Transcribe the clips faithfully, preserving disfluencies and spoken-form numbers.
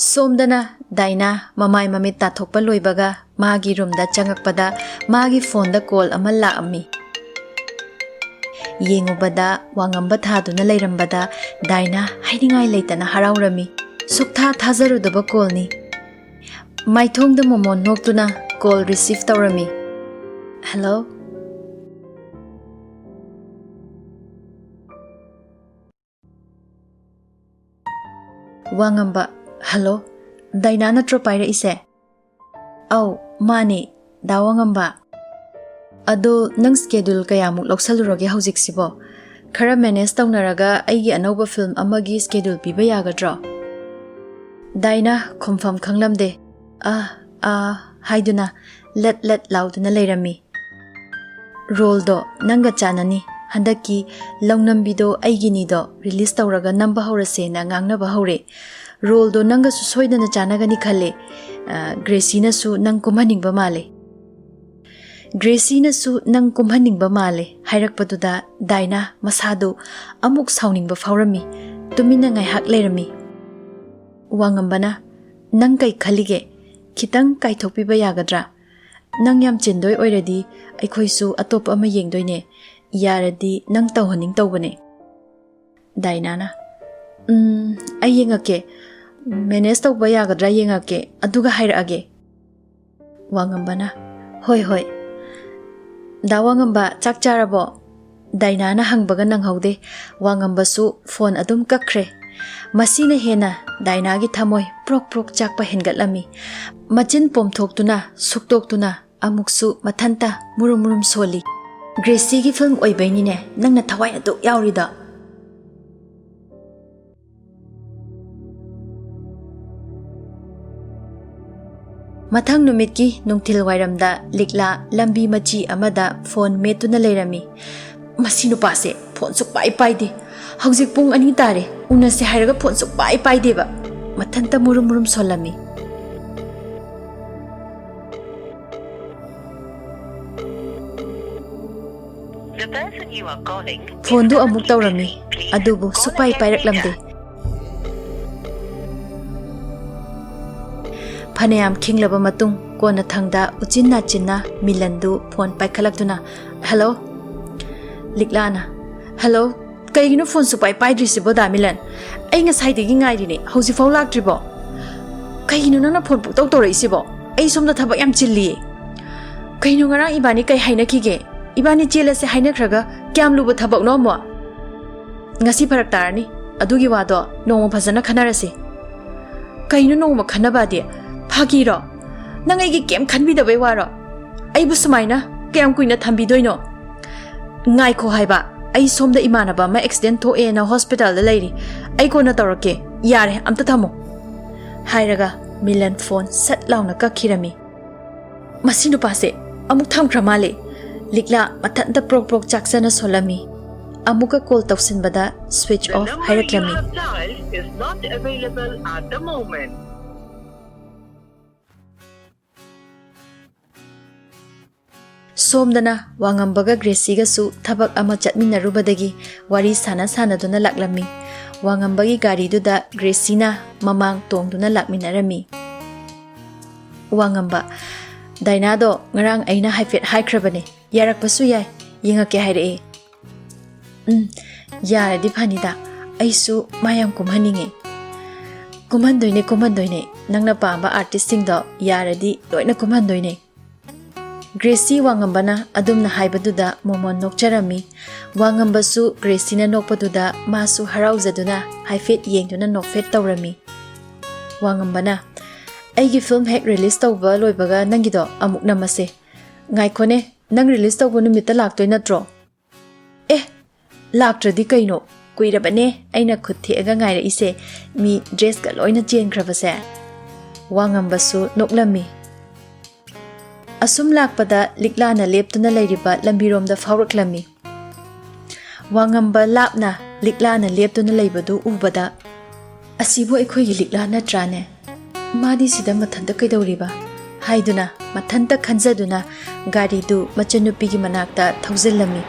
ꯁꯣꯝꯗꯅ ꯗꯥꯏꯅꯥ ꯃꯃꯥꯏ ꯃꯃꯤꯠ ꯇꯥꯊꯣꯛꯄ ꯂꯣꯏꯕꯒ ꯃꯥꯒꯤ ꯔꯨꯝꯗ ꯆꯪꯉꯛꯄꯗ ꯃꯥꯒꯤ ꯐꯣꯟꯗ ꯀꯣꯜ ꯑꯃ ꯂꯥꯛꯑꯝꯃꯤ꯫ ꯌꯦꯡꯉꯨꯕꯗ ꯋꯥꯉꯝꯕ ꯊꯥꯗꯨꯅ ꯂꯩꯔꯝꯕꯗ ꯗꯥꯏꯅꯥ ꯍꯥꯏꯅꯤꯡꯉꯥꯏ ꯂꯩꯇꯅ ꯍꯔꯥꯎꯔꯝꯃꯤ꯫ ꯁꯨꯛꯊꯥ ꯊꯥꯖꯔꯨꯗꯕ ꯀꯣꯜꯅꯤ꯫ ꯃꯥꯏꯊꯣꯡꯗ ꯃꯣꯃꯣꯟ ꯅꯣꯛꯇꯨꯅ ꯀꯣꯜ ꯔꯤꯁꯤꯚ ꯇꯧꯔꯝꯃꯤ꯫ "ꯍꯜꯂꯣ?" ꯋꯥꯉꯝꯕ, "ꯍꯜꯂꯣ, ꯗꯥꯏꯅꯥ ꯅꯠꯇ꯭ꯔꯣ ꯄꯥꯏꯔꯛꯏꯁꯦ?" "ꯑꯧ, ꯃꯥꯅꯦ, ꯗꯥ ꯋꯥꯉꯝꯕ꯫ ꯑꯗꯣ ꯅꯪ ꯁ꯭ꯀꯦꯗꯨꯜ ꯀꯌꯥꯃꯨꯛ ꯂꯧꯁꯜꯂꯨꯔꯒꯦ ꯍꯧꯖꯤꯛꯁꯤꯕꯣ? ꯈꯔ ꯃꯦꯅꯦꯖ ꯇꯧꯅꯔꯒ ꯑꯩꯒꯤ ꯑꯅꯧꯕ ꯐꯤꯜꯝ ꯑꯃꯒꯤ ꯁ꯭ꯀꯦꯗꯨꯜ ꯄꯤꯕ ꯌꯥꯒꯗ꯭ꯔꯣ?" ꯗꯥꯏꯅꯥ ꯈꯨꯝꯐꯝ ꯈꯪꯂꯝꯗꯦ꯫ "ꯑꯥ, ꯑꯥ" ꯍꯥꯏꯗꯨꯅ ꯂꯠ ꯂꯠ ꯂꯥꯎꯗꯨꯅ ꯂꯩꯔꯝꯃꯤ꯫ "ꯔꯣꯜꯗꯣ ꯅꯪꯒ ꯆꯥꯟꯅꯅꯤ꯫ ꯍꯟꯗꯛꯀꯤ ꯂꯧꯅꯝꯕꯤꯗꯣ ꯑꯩꯒꯤꯅꯤꯗꯣ ꯔꯤꯂꯤꯁ ꯇꯧꯔꯒ ꯅꯝꯕ ꯍꯧꯔꯁꯦꯅ ꯉꯥꯡꯅꯕ ꯍꯧꯔꯦ꯫ ꯔꯣꯜꯗꯣ ꯅꯪꯒꯁꯨ ꯁꯣꯏꯗꯅ ꯆꯥꯟꯅꯒꯅꯤ ꯈꯜꯂꯦ꯫ ꯑ, ꯒ꯭ꯔꯦꯁꯤꯅꯁꯨ ꯅꯪ ꯀꯨꯝꯍꯟꯅꯤꯡꯕ ꯃꯥꯜꯂꯦ꯫ ꯒ꯭ꯔꯦꯁꯤꯅꯁꯨ ꯅꯪ ꯀꯨꯝꯍꯟꯅꯤꯡꯕ ꯃꯥꯜꯂꯦ" ꯍꯥꯏꯔꯛꯄꯗꯨꯗ ꯗꯥꯏꯅꯥ ꯃꯁꯥꯗꯨ ꯑꯃꯨꯛ ꯁꯥꯎꯅꯤꯡꯕ ꯐꯥꯎꯔꯝꯃꯤ꯫ ꯇꯨꯃꯤꯟꯅ ꯉꯥꯏꯍꯥꯛ ꯂꯩꯔꯝꯃꯤ꯫ ꯋꯥꯉꯝꯕꯅ, "ꯅꯪ ꯀꯩ ꯈꯜꯂꯤꯒꯦ? ꯈꯤꯇꯪ ꯀꯥꯏꯊꯣꯛꯄꯤꯕ ꯌꯥꯒꯗ꯭ꯔꯥ? ꯅꯪ ꯌꯥꯝ ꯆꯤꯟꯗꯣꯏ ꯑꯣꯏꯔꯗꯤ ꯑꯩꯈꯣꯏꯁꯨ ꯑꯇꯣꯞꯄ ꯑꯃ ꯌꯦꯡꯗꯣꯏꯅꯦ꯫ ꯌꯥꯔꯗꯤ ꯅꯪ ꯇꯧꯍꯟꯅꯤꯡ ꯇꯧꯕꯅꯦ꯫" ꯗꯥꯏꯅꯥꯅ, "ꯎꯝ, ꯑꯩ ꯌꯦꯡꯉꯛꯀꯦ꯫ ꯃꯦꯅꯦꯖ ꯇꯧꯕ ꯌꯥꯒꯗ꯭ꯔꯥ ꯌꯦꯡꯉꯛꯀꯦ, ꯑꯗꯨꯒ ꯍꯥꯏꯔꯛꯑꯒꯦ꯫" ꯋꯥꯉꯝꯕꯅ, "ꯍꯣꯏ, ꯍꯣꯏ꯫ ꯗꯥ ꯋꯥꯉꯝꯕ, ꯆꯥꯛ ꯆꯥꯔꯕꯣ?" ꯗꯥꯏꯅꯥꯅ ꯍꯪꯕꯒ ꯅꯪꯍꯧꯗꯦ꯫ ꯋꯥꯉꯝꯕꯁꯨ ꯐꯣꯟ ꯑꯗꯨꯝ ꯀꯛꯈ꯭ꯔꯦ꯫ ꯃꯁꯤꯅ ꯍꯦꯟꯅ ꯗꯥꯏꯅꯥꯒꯤ ꯊꯃꯣꯏ ꯄ꯭ꯔꯣꯛ ꯄ꯭ꯔꯣꯛ ꯆꯥꯛꯄ ꯍꯦꯟꯒꯠꯂꯝꯃꯤ꯫ ꯃꯆꯤꯟ ꯄꯣꯝꯊꯣꯛꯇꯨꯅ, ꯁꯨꯛꯇꯣꯛꯇꯨꯅ ꯑꯃꯨꯛꯁꯨ ꯃꯊꯟꯇ ꯃꯨꯔꯨꯝ ꯃꯨꯔꯨꯝ ꯁꯣꯜꯂꯤ꯫ "ꯒ꯭ꯔꯦꯁꯤꯒꯤ ꯐꯤꯜꯝ ꯑꯣꯏꯕꯩꯅꯤꯅꯦ ꯅꯪꯅ ꯊꯋꯥꯏ ꯑꯗꯨꯛ ꯌꯥꯎꯔꯤꯗꯣ꯫" ꯃꯊꯪ ꯅꯨꯃꯤꯠꯀꯤ ꯅꯨꯡꯊꯤꯜ ꯋꯥꯏꯔꯝꯗ ꯂꯤꯛꯂꯥ ꯂꯝꯕꯤ ꯃꯆꯤ ꯑꯃꯗ ꯐꯣꯟ ꯃꯦꯠꯇꯨꯅ ꯂꯩꯔꯝꯃꯤ꯫ "ꯃꯁꯤ ꯅꯨꯄꯥꯁꯦ ꯐꯣꯟ ꯁꯨꯛꯄꯥꯏ ꯄꯥꯏꯗꯦ꯫ ꯍꯧꯖꯤꯛ ꯄꯨꯡ ꯑꯅꯤ ꯇꯥꯔꯦ, ꯎꯅꯁꯦ ꯍꯥꯏꯔꯒ ꯐꯣꯟ ꯁꯨꯛꯄꯥꯏ ꯄꯥꯏꯗꯦꯕ꯫" ꯃꯊꯟꯇ ꯃꯨꯔꯨꯝ ꯃꯨꯔꯨꯝ ꯁꯣꯜꯂꯝꯃꯤ꯫ The person you are calling is ꯐꯣꯟꯗꯨ ꯑꯃꯨꯛ currently ꯇꯧꯔꯝꯃꯤ, busy. Please ꯑꯗꯨꯕꯨ call ꯁꯨꯛꯄꯥꯏ again ꯄꯥꯏꯔꯛꯂꯝꯗꯦ꯫ Later. ꯐꯅꯌꯥꯝ ꯈꯤꯡꯂꯕ ꯃꯇꯨꯡ ꯀꯣꯟꯅꯊꯪꯗ ꯎꯆꯤꯟ ꯅꯥꯆꯤꯟꯅ ꯃꯤꯂꯟꯗꯨ ꯐꯣꯟ ꯄꯥꯏꯈꯠꯂꯛꯇꯨꯅ, "ꯍꯜꯂꯣ?" ꯂꯤꯛꯂꯥꯅ, "ꯍꯜꯂꯣ, ꯀꯩꯒꯤꯅꯣ ꯐꯣꯟ ꯁꯨꯛꯄꯥꯏ ꯄꯥꯏꯗ꯭ꯔꯤꯁꯤꯕꯣ, ꯗꯥ ꯃꯤꯂꯟ? ꯑꯩ ꯉꯁꯥꯏꯗꯒꯤ ꯉꯥꯏꯔꯤꯅꯦ, ꯍꯧꯖꯤꯛꯐꯥꯎ ꯂꯥꯛꯇ꯭ꯔꯤꯕꯣ? ꯀꯩꯒꯤꯅꯣ ꯅꯪꯅ ꯐꯣꯟ ꯄꯨꯡꯇꯧ ꯇꯧꯔꯛꯏꯁꯤꯕꯣ? ꯑꯩ ꯁꯣꯝꯗ ꯊꯕꯛ ꯌꯥꯝ ꯆꯤꯜꯂꯤꯌꯦ꯫ ꯀꯩꯅꯣ, ꯉꯔꯥꯡ ꯏꯕꯥꯅꯤ ꯀꯩ ꯍꯥꯏꯅꯈꯤꯒꯦ? ꯏꯕꯥꯅꯤ ꯆꯦꯜꯂꯁꯦ ꯍꯥꯏꯅꯈ꯭ꯔꯒ ꯀꯌꯥꯝ ꯂꯨꯕ ꯊꯕꯛꯅꯣ ꯑꯃꯨꯛ? ꯉꯁꯤ ꯐꯔꯛ ꯇꯥꯔꯅꯤ꯫ ꯑꯗꯨꯒꯤ ꯋꯥꯗꯣ ꯅꯣꯡꯃ ꯐꯖꯅ ꯈꯟꯅꯔꯁꯤ꯫" "ꯀꯩꯅꯣ ꯅꯣꯡꯃ ꯈꯟꯅꯕꯗꯤ? ꯐꯥꯒꯤꯔꯣ? ꯅꯪ ꯑꯩꯒꯤ ꯀꯩꯝ ꯈꯟꯕꯤꯗꯕꯩ ꯋꯥꯔꯣ? ꯑꯩꯕꯨ ꯁꯨꯃꯥꯏꯅ ꯀꯌꯥꯝ ꯀꯨꯏꯅ ꯊꯝꯕꯤꯗꯣꯏꯅꯣ?" "ꯉꯥꯏꯈꯣ ꯍꯥꯏꯕ, ꯑꯩ ꯁꯣꯝꯗ ꯏꯃꯥꯟꯅꯕ ꯑꯃ ꯑꯦꯛꯁꯤꯗꯦꯟ ꯊꯣꯛꯑꯦꯅ ꯍꯣꯁꯄꯤꯇꯥꯜꯗ ꯂꯩꯔꯤ꯫ ꯑꯩ ꯀꯣꯟꯅ ꯇꯧꯔꯛꯀꯦ꯫ ꯌꯥꯔꯦ, ꯑꯝꯇ ꯊꯝꯃꯣ꯫" ꯍꯥꯏꯔꯒ ꯃꯤꯂꯟ ꯐꯣꯟ ꯁꯠ ꯂꯥꯎꯅ ꯀꯛꯈꯤꯔꯝꯃꯤ꯫ "ꯃꯁꯤ ꯅꯨꯄꯥꯁꯦ ꯑꯃꯨꯛ ꯊꯝꯈ꯭ꯔ ꯃꯥꯜꯂꯦ꯫" ꯂꯤꯛꯂꯥ ꯃꯊꯟꯇ ꯄ꯭ꯔꯣꯛ ꯄ꯭ꯔꯣꯛ ꯆꯥꯛꯆꯅ ꯁꯣꯜꯂꯝꯃꯤ꯫ ꯑꯃꯨꯛꯀ ꯀꯣꯜ ꯇꯧꯁꯤꯟꯕꯗ ꯁ꯭ꯋꯤꯆ ꯑꯣꯐ ꯍꯥꯏꯔꯛꯂꯝꯃꯤ꯫ ꯁꯣꯝꯗꯅ ꯋꯥꯉꯝꯕꯒ ꯒ꯭ꯔꯦꯁꯤꯒꯁꯨ ꯊꯕꯛ ꯑꯃ ꯆꯠꯃꯤꯟꯅꯔꯨꯕꯗꯒꯤ ꯋꯥꯔꯤ ꯁꯥꯟꯅ ꯁꯥꯟꯅꯗꯨꯅ ꯂꯥꯛꯂꯝꯃꯤ꯫ ꯋꯥꯉꯝꯕꯒꯤ ꯒꯥꯔꯤꯗꯨꯗ ꯒ꯭ꯔꯦꯁꯤꯅ ꯃꯃꯥꯡ ꯇꯣꯡꯗꯨꯅ ꯂꯥꯛꯃꯤꯟꯅꯔꯝꯃꯤ꯫ ꯋꯥꯉꯝꯕ, "ꯗꯥꯏꯅꯥꯗꯣ ꯉꯔꯥꯡ ꯑꯩꯅ ꯍꯥꯏꯐꯦꯠ ꯍꯥꯏꯈ꯭ꯔꯕꯅꯦ, ꯌꯥꯔꯛꯄꯁꯨ ꯌꯥꯏ, ꯌꯦꯡꯉꯛꯀꯦ ꯍꯥꯏꯔꯛꯑꯦ꯫" "ꯎꯝ, ꯌꯥꯔꯗꯤ ꯐꯅꯤꯗ, ꯑꯩꯁꯨ ꯃꯥ ꯌꯥꯝ ꯀꯨꯝꯍꯟꯅꯤꯡꯉꯦ꯫" "ꯀꯨꯝꯍꯟꯗꯣꯏꯅꯦ, ꯀꯨꯝꯍꯟꯗꯣꯏꯅꯦ, ꯅꯪꯅ ꯄꯥꯝꯕ ꯑꯥꯔꯇꯤꯁꯁꯤꯡꯗꯣ ꯌꯥꯔꯗꯤ ꯂꯣꯏꯅ ꯀꯨꯝꯍꯟꯗꯣꯏꯅꯦ꯫" ꯒ꯭ꯔꯦꯁꯤ ꯋꯥꯉꯝꯕꯅ ꯑꯗꯨꯝꯅ ꯍꯥꯏꯕꯗꯨꯗ ꯃꯣꯃꯣꯟ ꯅꯣꯛꯆꯔꯝꯃꯤ꯫ ꯋꯥꯉꯝꯕꯁꯨ ꯒ꯭ꯔꯦꯁꯤꯅ ꯅꯣꯛꯄꯗꯨꯗ ꯃꯥꯁꯨ ꯍꯔꯥꯎꯖꯗꯨꯅ ꯍꯥꯏꯐꯦꯠ ꯌꯦꯡꯗꯨꯅ ꯅꯣꯛꯐꯦꯠ ꯇꯧꯔꯝꯃꯤ꯫ ꯋꯥꯉꯝꯕꯅ, "ꯑꯩꯒꯤ ꯐꯤꯂꯝ ꯍꯦꯛ ꯔꯤꯂꯤꯁ ꯇꯧꯕ ꯂꯣꯏꯕꯒ ꯅꯪꯒꯤꯗꯣ ꯑꯃꯨꯛ ꯅꯝꯃꯁꯦ꯫ ꯉꯥꯏꯈꯣꯅꯦ, ꯅꯪ ꯔꯤꯂꯤꯁ ꯇꯧꯕ ꯅꯨꯃꯤꯠꯇ ꯂꯥꯛꯇꯣꯏ ꯅꯠꯇ꯭ꯔꯣ?" "ꯑꯦ, ꯂꯥꯛꯇ꯭ꯔꯗꯤ ꯀꯩꯅꯣ? ꯀꯨꯏꯔꯕꯅꯦ ꯑꯩꯅ ꯈꯨꯠ ꯊꯦꯛꯑꯒ ꯉꯥꯏꯔꯛꯏꯁꯦ, ꯃꯤ ꯗ꯭ꯔꯦꯁꯀ ꯂꯣꯏꯅ ꯆꯦꯟꯈ꯭ꯔꯕꯁꯦ꯫" ꯋꯥꯉꯝꯕꯁꯨ ꯅꯣꯛꯂꯝꯃꯤ꯫ ꯑꯁꯨꯝ ꯂꯥꯛꯄꯗ ꯂꯤꯛꯂꯥꯅ ꯂꯦꯞꯇꯨꯅ ꯂꯩꯔꯤꯕ ꯂꯝꯕꯤꯔꯣꯝꯗ ꯐꯥꯎꯔꯛꯂꯝꯃꯤ꯫ ꯋꯥꯉꯝꯕ ꯂꯥꯞꯅ ꯂꯤꯛꯂꯥꯅ ꯂꯦꯞꯇꯨꯅ ꯂꯩꯕꯗꯨ ꯎꯕꯗ, "ꯑꯁꯤꯕꯨ ꯑꯩꯈꯣꯏꯒꯤ ꯂꯤꯛꯂꯥ ꯅꯠꯇ꯭ꯔꯥꯅꯦ? ꯃꯥꯗꯤ ꯁꯤꯗ ꯃꯊꯟꯇ ꯀꯩꯗꯧꯔꯤꯕ?" ꯍꯥꯏꯗꯨꯅ ꯃꯊꯟꯇ ꯈꯟꯖꯗꯨꯅ ꯒꯥꯔꯤꯗꯨ ꯃꯆꯟꯅꯨꯄꯤꯒꯤ ꯃꯅꯥꯛꯇ ꯊꯧꯖꯤꯜꯂꯝꯃꯤ꯫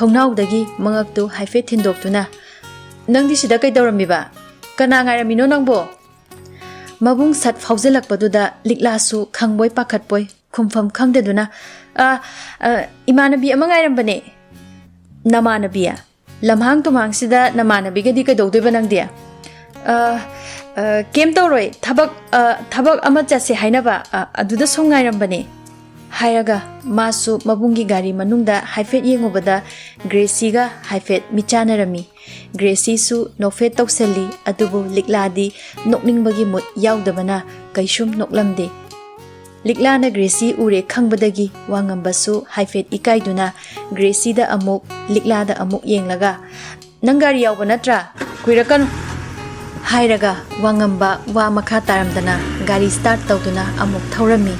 ꯊꯣꯡꯅꯥꯎꯗꯒꯤ ꯃꯉꯛꯇꯨ ꯍꯥꯏꯐꯦꯠ ꯊꯤꯟꯗꯣꯛꯇꯨꯅ, "ꯅꯪꯗꯤ ꯁꯤꯗ ꯀꯩꯗꯧꯔꯝꯃꯤꯕ? ꯀꯅꯥ ꯉꯥꯏꯔꯝꯃꯤꯅꯣ ꯅꯪꯕꯣ?" ꯃꯕꯨꯡ ꯁꯠ ꯐꯥꯎꯖꯤꯜꯂꯛꯄꯗꯨꯗ ꯂꯤꯛꯂꯥꯁꯨ ꯈꯪꯕꯣꯏ ꯄꯥꯈꯠꯄꯣꯏ ꯈꯨꯝꯐꯝ ꯈꯪꯗꯗꯨꯅ, "ꯑ, ꯑ, ꯏꯃꯥꯟꯅꯕꯤ ꯑꯃ ꯉꯥꯏꯔꯝꯕꯅꯦ꯫" "ꯅꯃꯥꯟꯅꯕꯤ? ꯂꯝꯍꯥꯡ ꯇꯨꯝꯍꯥꯡꯁꯤꯗ ꯅꯃꯥꯟꯅꯕꯤꯒꯗꯤ ꯀꯩꯗꯧꯗꯣꯏꯕ ꯅꯪꯗꯤ?" "ꯑ, ꯑ, ꯀꯩꯝ ꯇꯧꯔꯣꯏ, ꯊꯕꯛ, ꯑ, ꯊꯕꯛ ꯑꯃ ꯆꯠꯁꯦ ꯍꯥꯏꯅꯕ, ꯑ, ꯑꯗꯨꯗ ꯁꯨꯝ ꯉꯥꯏꯔꯝꯕꯅꯦ," ꯍꯥꯏꯔꯒ ꯃꯥꯁꯨ ꯃꯕꯨꯡꯒꯤ ꯒꯥꯔꯤ ꯃꯅꯨꯡꯗ ꯍꯥꯏꯐꯦꯠ ꯌꯦꯡꯉꯨꯕꯗ ꯒ꯭ꯔꯦꯁꯤꯒ ꯍꯥꯏꯐꯦꯠ ꯃꯤꯠꯆꯥꯟꯅꯔꯝꯃꯤ꯫ ꯒ꯭ꯔꯦꯁꯤꯁꯨ ꯅꯣꯛꯐꯦꯠ ꯇꯧꯁꯜꯂꯤ, ꯑꯗꯨꯕꯨ ꯂꯤꯛꯂꯥꯗꯤ ꯅꯣꯛꯅꯤꯡꯕꯒꯤ ꯃꯨꯠ ꯌꯥꯎꯗꯕꯅ ꯀꯩꯁꯨꯝ ꯅꯣꯛꯂꯝꯗꯦ꯫ ꯂꯤꯛꯂꯥꯅ ꯒ꯭ꯔꯦꯁꯤ ꯎꯔꯦ ꯈꯪꯕꯗꯒꯤ ꯋꯥꯉꯝꯕꯁꯨ ꯍꯥꯏꯐꯦꯠ ꯏꯀꯥꯏꯗꯨꯅ ꯒ꯭ꯔꯦꯁꯤꯗ ꯑꯃꯨꯛ, ꯂꯤꯛꯂꯥꯗ ꯑꯃꯨꯛ ꯌꯦꯡꯂꯒ, "ꯅꯪ ꯒꯥꯔꯤ ꯌꯥꯎꯕ ꯅꯠꯇ꯭ꯔꯥ? ꯀꯨꯏꯔꯛꯀꯅꯨ," ꯍꯥꯏꯔꯒ ꯋꯥꯉꯝꯕ ꯋꯥ ꯃꯈꯥ ꯇꯥꯔꯝꯗꯅ ꯒꯥꯔꯤ ꯁ꯭ꯇꯥꯔꯠ ꯇꯧꯗꯨꯅ ꯑꯃꯨꯛ ꯊꯧꯔꯝꯃꯤ꯫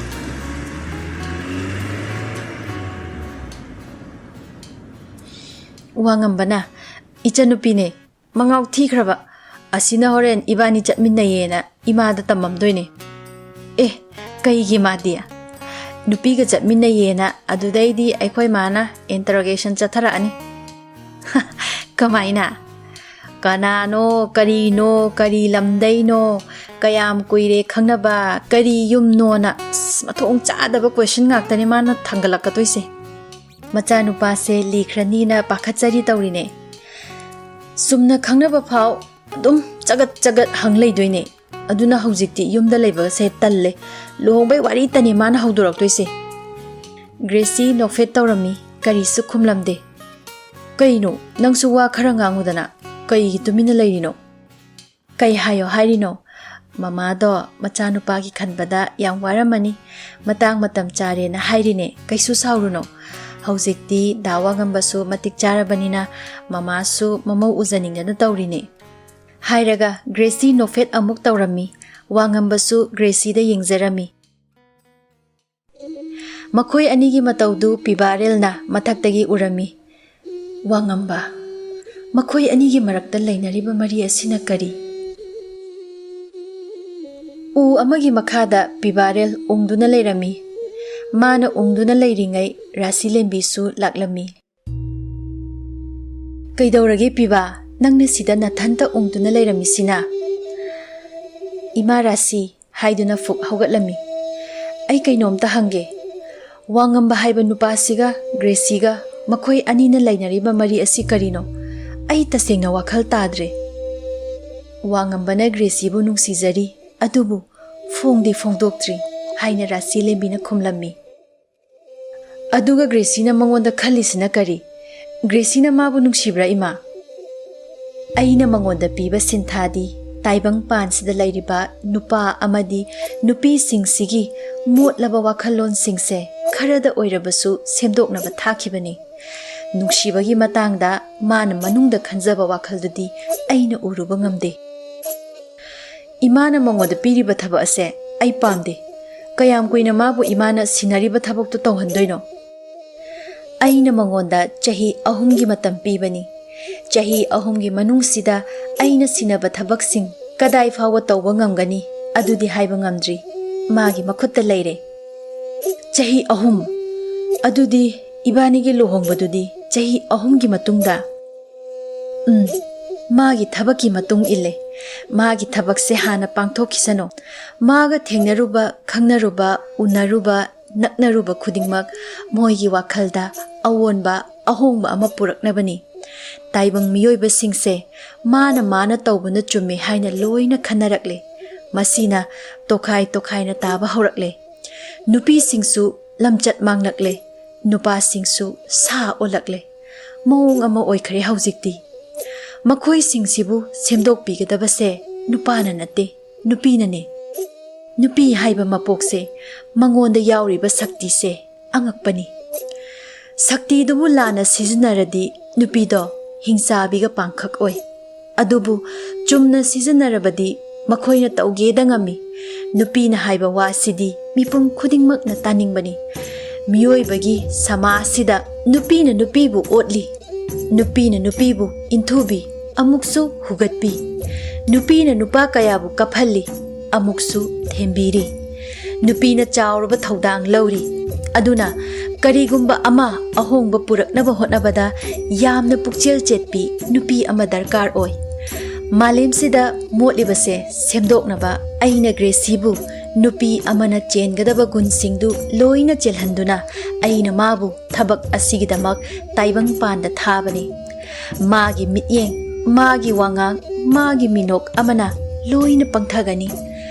ꯋꯥꯉꯝꯕꯅ, "ꯏꯆꯟꯅꯨꯄꯤꯅꯦ, ꯃꯉꯥꯎ ꯊꯤꯈ꯭ꯔꯕ꯫ ꯑꯁꯤꯅ ꯍꯣꯔꯦꯟ ꯏꯕꯥꯅꯤ ꯆꯠꯃꯤꯟꯅꯩꯌꯦꯅ ꯏꯃꯥꯗ ꯇꯝꯃꯝꯗꯣꯏꯅꯦ꯫" "ꯑꯦ, ꯀꯩꯒꯤ ꯃꯥꯗꯤ?" "ꯅꯨꯄꯤꯒ ꯆꯠꯃꯤꯟꯅꯩꯌꯦꯅ ꯑꯗꯨꯗꯩꯗꯤ ꯑꯩꯈꯣꯏ ꯃꯥꯅ ꯏꯟꯇꯔꯣꯒꯦꯁꯟ ꯆꯠꯊꯔꯛꯑꯅꯤ꯫" "ꯀꯃꯥꯏꯅ?" "ꯀꯅꯥꯅꯣ, ꯀꯔꯤꯅꯣ, ꯀꯔꯤ ꯂꯝꯗꯩꯅꯣ, ꯀꯌꯥꯝ ꯀꯨꯏꯔꯦ ꯈꯪꯅꯕ, ꯀꯔꯤ ꯌꯨꯝꯅꯣꯅ?" ꯑꯁ, ꯃꯊꯣꯡ ꯆꯥꯗꯕ ꯀꯣꯏꯁꯟ ꯉꯥꯛꯇꯅꯦ ꯃꯥꯅ ꯊꯥꯡꯒꯠꯂꯛꯀꯗꯣꯏꯁꯦ꯫ ꯃꯆꯥꯅꯨꯄꯥꯁꯦ ꯂꯤꯈ꯭ꯔꯅꯤꯅ ꯄꯥꯈꯠꯆꯔꯤ ꯇꯧꯔꯤꯅꯦ꯫ ꯆꯨꯝꯅ ꯈꯪꯅꯕ ꯐꯥꯎ ꯑꯗꯨꯝ ꯆꯒꯠ ꯆꯒꯠ ꯍꯪ ꯂꯩꯗꯣꯏꯅꯦ꯫ ꯑꯗꯨꯅ ꯍꯧꯖꯤꯛꯇꯤ ꯌꯨꯝꯗ ꯂꯩꯕꯁꯦ ꯇꯜꯂꯦ꯫ ꯂꯨꯍꯣꯡꯕꯩ ꯋꯥꯔꯤꯇꯅꯦ ꯃꯥꯅ ꯍꯧꯗꯣꯔꯛꯇꯣꯏꯁꯦ꯫ ꯒ꯭ꯔꯦꯁꯤ ꯅꯣꯛꯐꯦꯠ ꯇꯧꯔꯝꯃꯤ, ꯀꯔꯤꯁꯨ ꯈꯨꯝꯂꯝꯗꯦ꯫ "ꯀꯩꯅꯣ, ꯅꯪꯁꯨ ꯋꯥ ꯈꯔ ꯉꯥꯡꯉꯨꯗꯅ, ꯀꯩꯒꯤ ꯇꯨꯃꯤꯟꯅ ꯂꯩꯔꯤꯅꯣ?" "ꯀꯩ ꯍꯥꯏꯌꯣ ꯍꯥꯏꯔꯤꯅꯣ? ꯃꯃꯥꯗꯣ ꯃꯆꯥꯅꯨꯄꯥꯒꯤ ꯈꯟꯕꯗ ꯌꯥꯝ ꯋꯥꯔꯝꯃꯅꯤ꯫ ꯃꯇꯥꯡ ꯃꯇꯝ ꯆꯥꯔꯦꯅ ꯍꯥꯏꯔꯤꯅꯦ, ꯀꯩꯁꯨ ꯁꯥꯎꯔꯨꯅꯣ꯫ ꯍꯧꯖꯤꯛꯇꯤ ꯗꯥ ꯋꯥꯉꯝꯕꯁꯨ ꯃꯇꯤꯛ ꯆꯥꯔꯕꯅꯤꯅ ꯃꯃꯥꯁꯨ ꯃꯃꯧ ꯎꯖꯅꯤꯡꯗꯅ ꯇꯧꯔꯤꯅꯦ꯫" ꯍꯥꯏꯔꯒ ꯒ꯭ꯔꯦꯁꯤ ꯅꯣꯛꯐꯦꯠ ꯑꯃꯨꯛ ꯇꯧꯔꯝꯃꯤ꯫ ꯋꯥꯉꯝꯕꯁꯨ ꯒ꯭ꯔꯦꯁꯤꯗ ꯌꯦꯡꯖꯔꯝꯃꯤ꯫ ꯃꯈꯣꯏ ꯑꯅꯤꯒꯤ ꯃꯇꯧꯗꯨ ꯄꯤꯕꯥꯔꯦꯜꯅ ꯃꯊꯛꯇꯒꯤ ꯎꯔꯝꯃꯤ꯫ "ꯋꯥꯉꯝꯕ, ꯃꯈꯣꯏ ꯑꯅꯤꯒꯤ ꯃꯔꯛꯇ ꯂꯩꯅꯔꯤꯕ ꯃꯔꯤ ꯑꯁꯤꯅ ꯀꯔꯤ?" ꯎ ꯑꯃꯒꯤ ꯃꯈꯥꯗ ꯄꯤꯕꯥꯔꯦꯜ ꯎꯪꯗꯨꯅ ꯂꯩꯔꯝꯃꯤ꯫ ꯃꯥꯅ ꯎꯪꯗꯨꯅ ꯂꯩꯔꯤꯉꯩ ꯔꯥꯁꯤꯂꯦꯝꯕꯤꯁꯨ ꯂꯥꯛꯂꯝꯃꯤ꯫ "ꯀꯩꯗꯧꯔꯒꯦ ꯄꯤꯕꯥ? ꯅꯪꯅ ꯁꯤꯗ ꯅꯊꯟꯇ ꯎꯪꯗꯨꯅ ꯂꯩꯔꯝꯃꯤꯁꯤꯅ?" "ꯏꯃꯥ ꯔꯥꯁꯤ," ꯍꯥꯏꯗꯨꯅ ꯐꯨꯛ ꯍꯧꯒꯠꯂꯝꯃꯤ꯫ "ꯑꯩ ꯀꯩꯅꯣꯝꯇ ꯍꯪꯒꯦ꯫ ꯋꯥꯉꯝꯕ ꯍꯥꯏꯕ ꯅꯨꯄꯥꯁꯤꯒ ꯒ꯭ꯔꯦꯁꯤꯒ ꯃꯈꯣꯏ ꯑꯅꯤꯅ ꯂꯩꯅꯔꯤꯕ ꯃꯔꯤ ꯑꯁꯤ ꯀꯔꯤꯅꯣ? ꯑꯩ ꯇꯁꯦꯡꯅ ꯋꯥꯈꯜ ꯇꯥꯗ꯭ꯔꯦ꯫ ꯋꯥꯉꯝꯕꯅ ꯒ꯭ꯔꯦꯁꯤꯕꯨ ꯅꯨꯡꯁꯤꯖꯔꯤ, ꯑꯗꯨꯕꯨ ꯐꯣꯡꯗꯤ ꯐꯣꯡꯗꯣꯛꯇ꯭ꯔꯤ," ꯍꯥꯏꯅ ꯔꯥꯁꯤ ꯂꯦꯝꯕꯤꯅ ꯈꯨꯝꯂꯝꯃꯤ꯫ "ꯑꯗꯨꯒ ꯒ꯭ꯔꯦꯁꯤꯅ ꯃꯉꯣꯟꯗ ꯈꯜꯂꯤꯁꯤꯅ ꯀꯔꯤ? ꯒ꯭ꯔꯦꯁꯤꯅ ꯃꯥꯕꯨ ꯅꯨꯡꯁꯤꯕ꯭ꯔꯥ, ꯏꯃꯥ?" "ꯑꯩꯅ ꯃꯉꯣꯟꯗ ꯄꯤꯕ ꯁꯤꯟꯊꯥꯗꯤ ꯇꯥꯏꯕꯪ ꯄꯥꯟꯁꯤꯗ ꯂꯩꯔꯤꯕ ꯅꯨꯄꯥ ꯑꯃꯗꯤ ꯅꯨꯄꯤꯁꯤꯡꯁꯤꯒꯤ ꯃꯣꯠꯂꯕ ꯋꯥꯈꯜꯂꯣꯟꯁꯤꯡꯁꯦ ꯈꯔꯗ ꯑꯣꯏꯔꯕꯁꯨ ꯁꯦꯝꯗꯣꯛꯅꯕ ꯊꯥꯈꯤꯕꯅꯤ꯫ ꯅꯨꯡꯁꯤꯕꯒꯤ ꯃꯇꯥꯡꯗ ꯃꯥꯅ ꯃꯅꯨꯡꯗ ꯈꯟꯖꯕ ꯋꯥꯈꯜꯗꯨꯗꯤ ꯑꯩꯅ ꯎꯔꯨꯕ ꯉꯝꯗꯦ꯫ ꯏꯃꯥꯅ ꯃꯉꯣꯟꯗ ꯄꯤꯔꯤꯕ ꯊꯕꯛ ꯑꯁꯦ ꯑꯩ ꯄꯥꯝꯗꯦ꯫ ꯀꯌꯥꯝ ꯀꯨꯏꯅ ꯃꯥꯕꯨ ꯏꯃꯥꯅ ꯁꯤꯟꯅꯔꯤꯕ ꯊꯕꯛꯇꯨ ꯇꯧꯍꯟꯗꯣꯏꯅꯣ? ꯑꯩꯅ ꯃꯉꯣꯟꯗ ꯆꯍꯤ ꯑꯍꯨꯝꯒꯤ ꯃꯇꯝ ꯄꯤꯕꯅꯤ꯫ ꯆꯍꯤ ꯑꯍꯨꯝꯒꯤ ꯃꯅꯨꯡꯁꯤꯗ ꯑꯩꯅ ꯁꯤꯟꯅꯕ ꯊꯕꯛꯁꯤꯡ ꯀꯗꯥꯏ ꯐꯥꯎꯕ ꯇꯧꯕ ꯉꯝꯒꯅꯤ, ꯑꯗꯨꯗꯤ ꯍꯥꯏꯕ ꯉꯝꯗ꯭ꯔꯤ꯫ ꯃꯥꯒꯤ ꯃꯈꯨꯠꯇ ꯂꯩꯔꯦ꯫" "ꯆꯍꯤ ꯑꯍꯨꯝ? ꯑꯗꯨꯗꯤ ꯏꯕꯥꯅꯤꯒꯤ ꯂꯨꯍꯣꯡꯕꯗꯨꯗꯤ ꯆꯍꯤ ꯑꯍꯨꯝꯒꯤ ꯃꯇꯨꯡꯗ?" "ꯎꯝ, ꯃꯥꯒꯤ ꯊꯕꯛꯀꯤ ꯃꯇꯨꯡ ꯏꯜꯂꯦ꯫ ꯃꯥꯒꯤ ꯊꯕꯛꯁꯦ ꯍꯥꯟꯅ ꯄꯥꯡꯊꯣꯛꯈꯤꯁꯅꯨ꯫ ꯃꯥꯒ ꯊꯦꯡꯅꯔꯨꯕ, ꯈꯪꯅꯔꯨꯕ, ꯎꯅꯔꯨꯕ, ꯅꯛꯅꯔꯨꯕ ꯈꯨꯗꯤꯡꯃꯛ ꯃꯣꯏꯒꯤ ꯋꯥꯈꯜꯗ ꯑꯑꯣꯟꯕ, ꯑꯍꯣꯡꯕ ꯑꯃ ꯄꯨꯔꯛꯅꯕꯅꯤ꯫ ꯇꯥꯏꯕꯪ ꯃꯤꯑꯣꯏꯕꯁꯤꯡꯁꯦ ꯃꯥꯅ ꯃꯥꯅ ꯇꯧꯕꯅ ꯆꯨꯝꯃꯦ ꯍꯥꯏꯅ ꯂꯣꯏꯅ ꯈꯟꯅꯔꯛꯂꯦ꯫ ꯃꯁꯤꯅ ꯇꯣꯈꯥꯏ ꯇꯣꯈꯥꯏꯅ ꯇꯥꯕ ꯍꯧꯔꯛꯂꯦ꯫ ꯅꯨꯄꯤꯁꯤꯡꯁꯨ ꯂꯝꯆꯠ ꯃꯥꯡꯂꯛꯂꯦ, ꯅꯨꯄꯥꯁꯤꯡꯁꯨ ꯁꯥ ꯑꯣꯜꯂꯛꯂꯦ꯫ ꯃꯑꯣꯡ ꯑꯃ ꯑꯣꯏꯈ꯭ꯔꯦ ꯍꯧꯖꯤꯛꯇꯤ꯫ ꯃꯈꯣꯏꯁꯤꯡꯁꯤꯕꯨ ꯁꯦꯝꯗꯣꯛꯄꯤꯒꯗꯕꯁꯦ ꯅꯨꯄꯥꯅ ꯅꯠꯇꯦ, ꯅꯨꯄꯤꯅꯅꯦ꯫ ꯅꯨꯄꯤ ꯍꯥꯏꯕ ꯃꯄꯣꯛꯁꯦ, ꯃꯉꯣꯟꯗ ꯌꯥꯎꯔꯤꯕ ꯁꯛꯇꯤꯁꯦ ꯑꯉꯛꯄꯅꯤ꯫ ꯁꯛꯇꯤꯗꯨꯕꯨ ꯂꯥꯟꯅ ꯁꯤꯖꯤꯟꯅꯔꯗꯤ ꯅꯨꯄꯤꯗꯣ ꯍꯤꯡꯆꯥꯕꯤꯒ ꯄꯥꯡꯈꯛ ꯑꯣꯏ꯫ ꯑꯗꯨꯕꯨ ꯆꯨꯝꯅ ꯁꯤꯖꯤꯟꯅꯔꯕꯗꯤ ꯃꯈꯣꯏꯅ ꯇꯧꯒꯦꯗ ꯉꯝꯃꯤ꯫ ꯅꯨꯄꯤꯅ ꯍꯥꯏꯕ ꯋꯥꯁꯤꯗꯤ ꯃꯤꯄꯨꯝ ꯈꯨꯗꯤꯡꯃꯛꯅ ꯇꯥꯅꯤꯡꯕꯅꯤ꯫ ꯃꯤꯑꯣꯏꯕꯒꯤ ꯁꯃꯥꯖꯁꯤꯗ ꯅꯨꯄꯤꯅ ꯅꯨꯄꯤꯕꯨ ꯑꯣꯠꯂꯤ, ꯅꯨꯄꯤꯅ ꯅꯨꯄꯤꯕꯨ ꯏꯟꯊꯨꯕꯤ, ꯑꯃꯨꯛꯁꯨ ꯍꯨꯒꯠꯄꯤ꯫ ꯅꯨꯄꯤꯅ ꯅꯨꯄꯥ ꯀꯌꯥꯕꯨ ꯀꯞꯍꯜꯂꯤ, ꯑꯃꯨꯛꯁꯨ ꯊꯦꯝꯕꯤꯔꯤ꯫ ꯅꯨꯄꯤꯅ ꯆꯥꯎꯔꯕ ꯊꯧꯗꯥꯡ ꯂꯧꯔꯤ꯫ ꯑꯗꯨꯅ ꯀꯔꯤꯒꯨꯝꯕ ꯑꯃ ꯑꯍꯣꯡꯕ ꯄꯨꯔꯛꯅꯕ ꯍꯣꯠꯅꯕꯗ ꯌꯥꯝꯅ ꯄꯨꯛꯆꯦꯜ ꯆꯦꯠꯄꯤ ꯅꯨꯄꯤ ꯑꯃ ꯗꯔꯀꯥꯔ ꯑꯣꯏ꯫ ꯃꯥꯂꯦꯝꯁꯤꯗ ꯃꯣꯠꯂꯤꯕꯁꯦ ꯁꯦꯝꯗꯣꯛꯅꯕ ꯑꯩꯅ ꯒ꯭ꯔꯦꯁꯤꯕꯨ ꯅꯨꯄꯤ ꯑꯃꯅ ꯆꯦꯟꯒꯗꯕ ꯒꯨꯟꯁꯤꯡꯗꯨ ꯂꯣꯏꯅ ꯆꯦꯜꯍꯟꯗꯨꯅ ꯑꯩꯅ ꯃꯥꯕꯨ ꯊꯕꯛ ꯑꯁꯤꯒꯤꯗꯃꯛ ꯇꯥꯏꯕꯪꯄꯥꯟꯗ ꯊꯥꯕꯅꯤ꯫ ꯃꯥꯒꯤ ꯃꯤꯠꯌꯦꯡ, ꯃꯥꯒꯤ ꯋꯥꯉꯥꯡ, ꯃꯥꯒꯤ ꯃꯤꯅꯣꯛ ꯑꯃꯅ ꯂꯣꯏꯅ ꯄꯪꯊꯒꯅꯤ꯫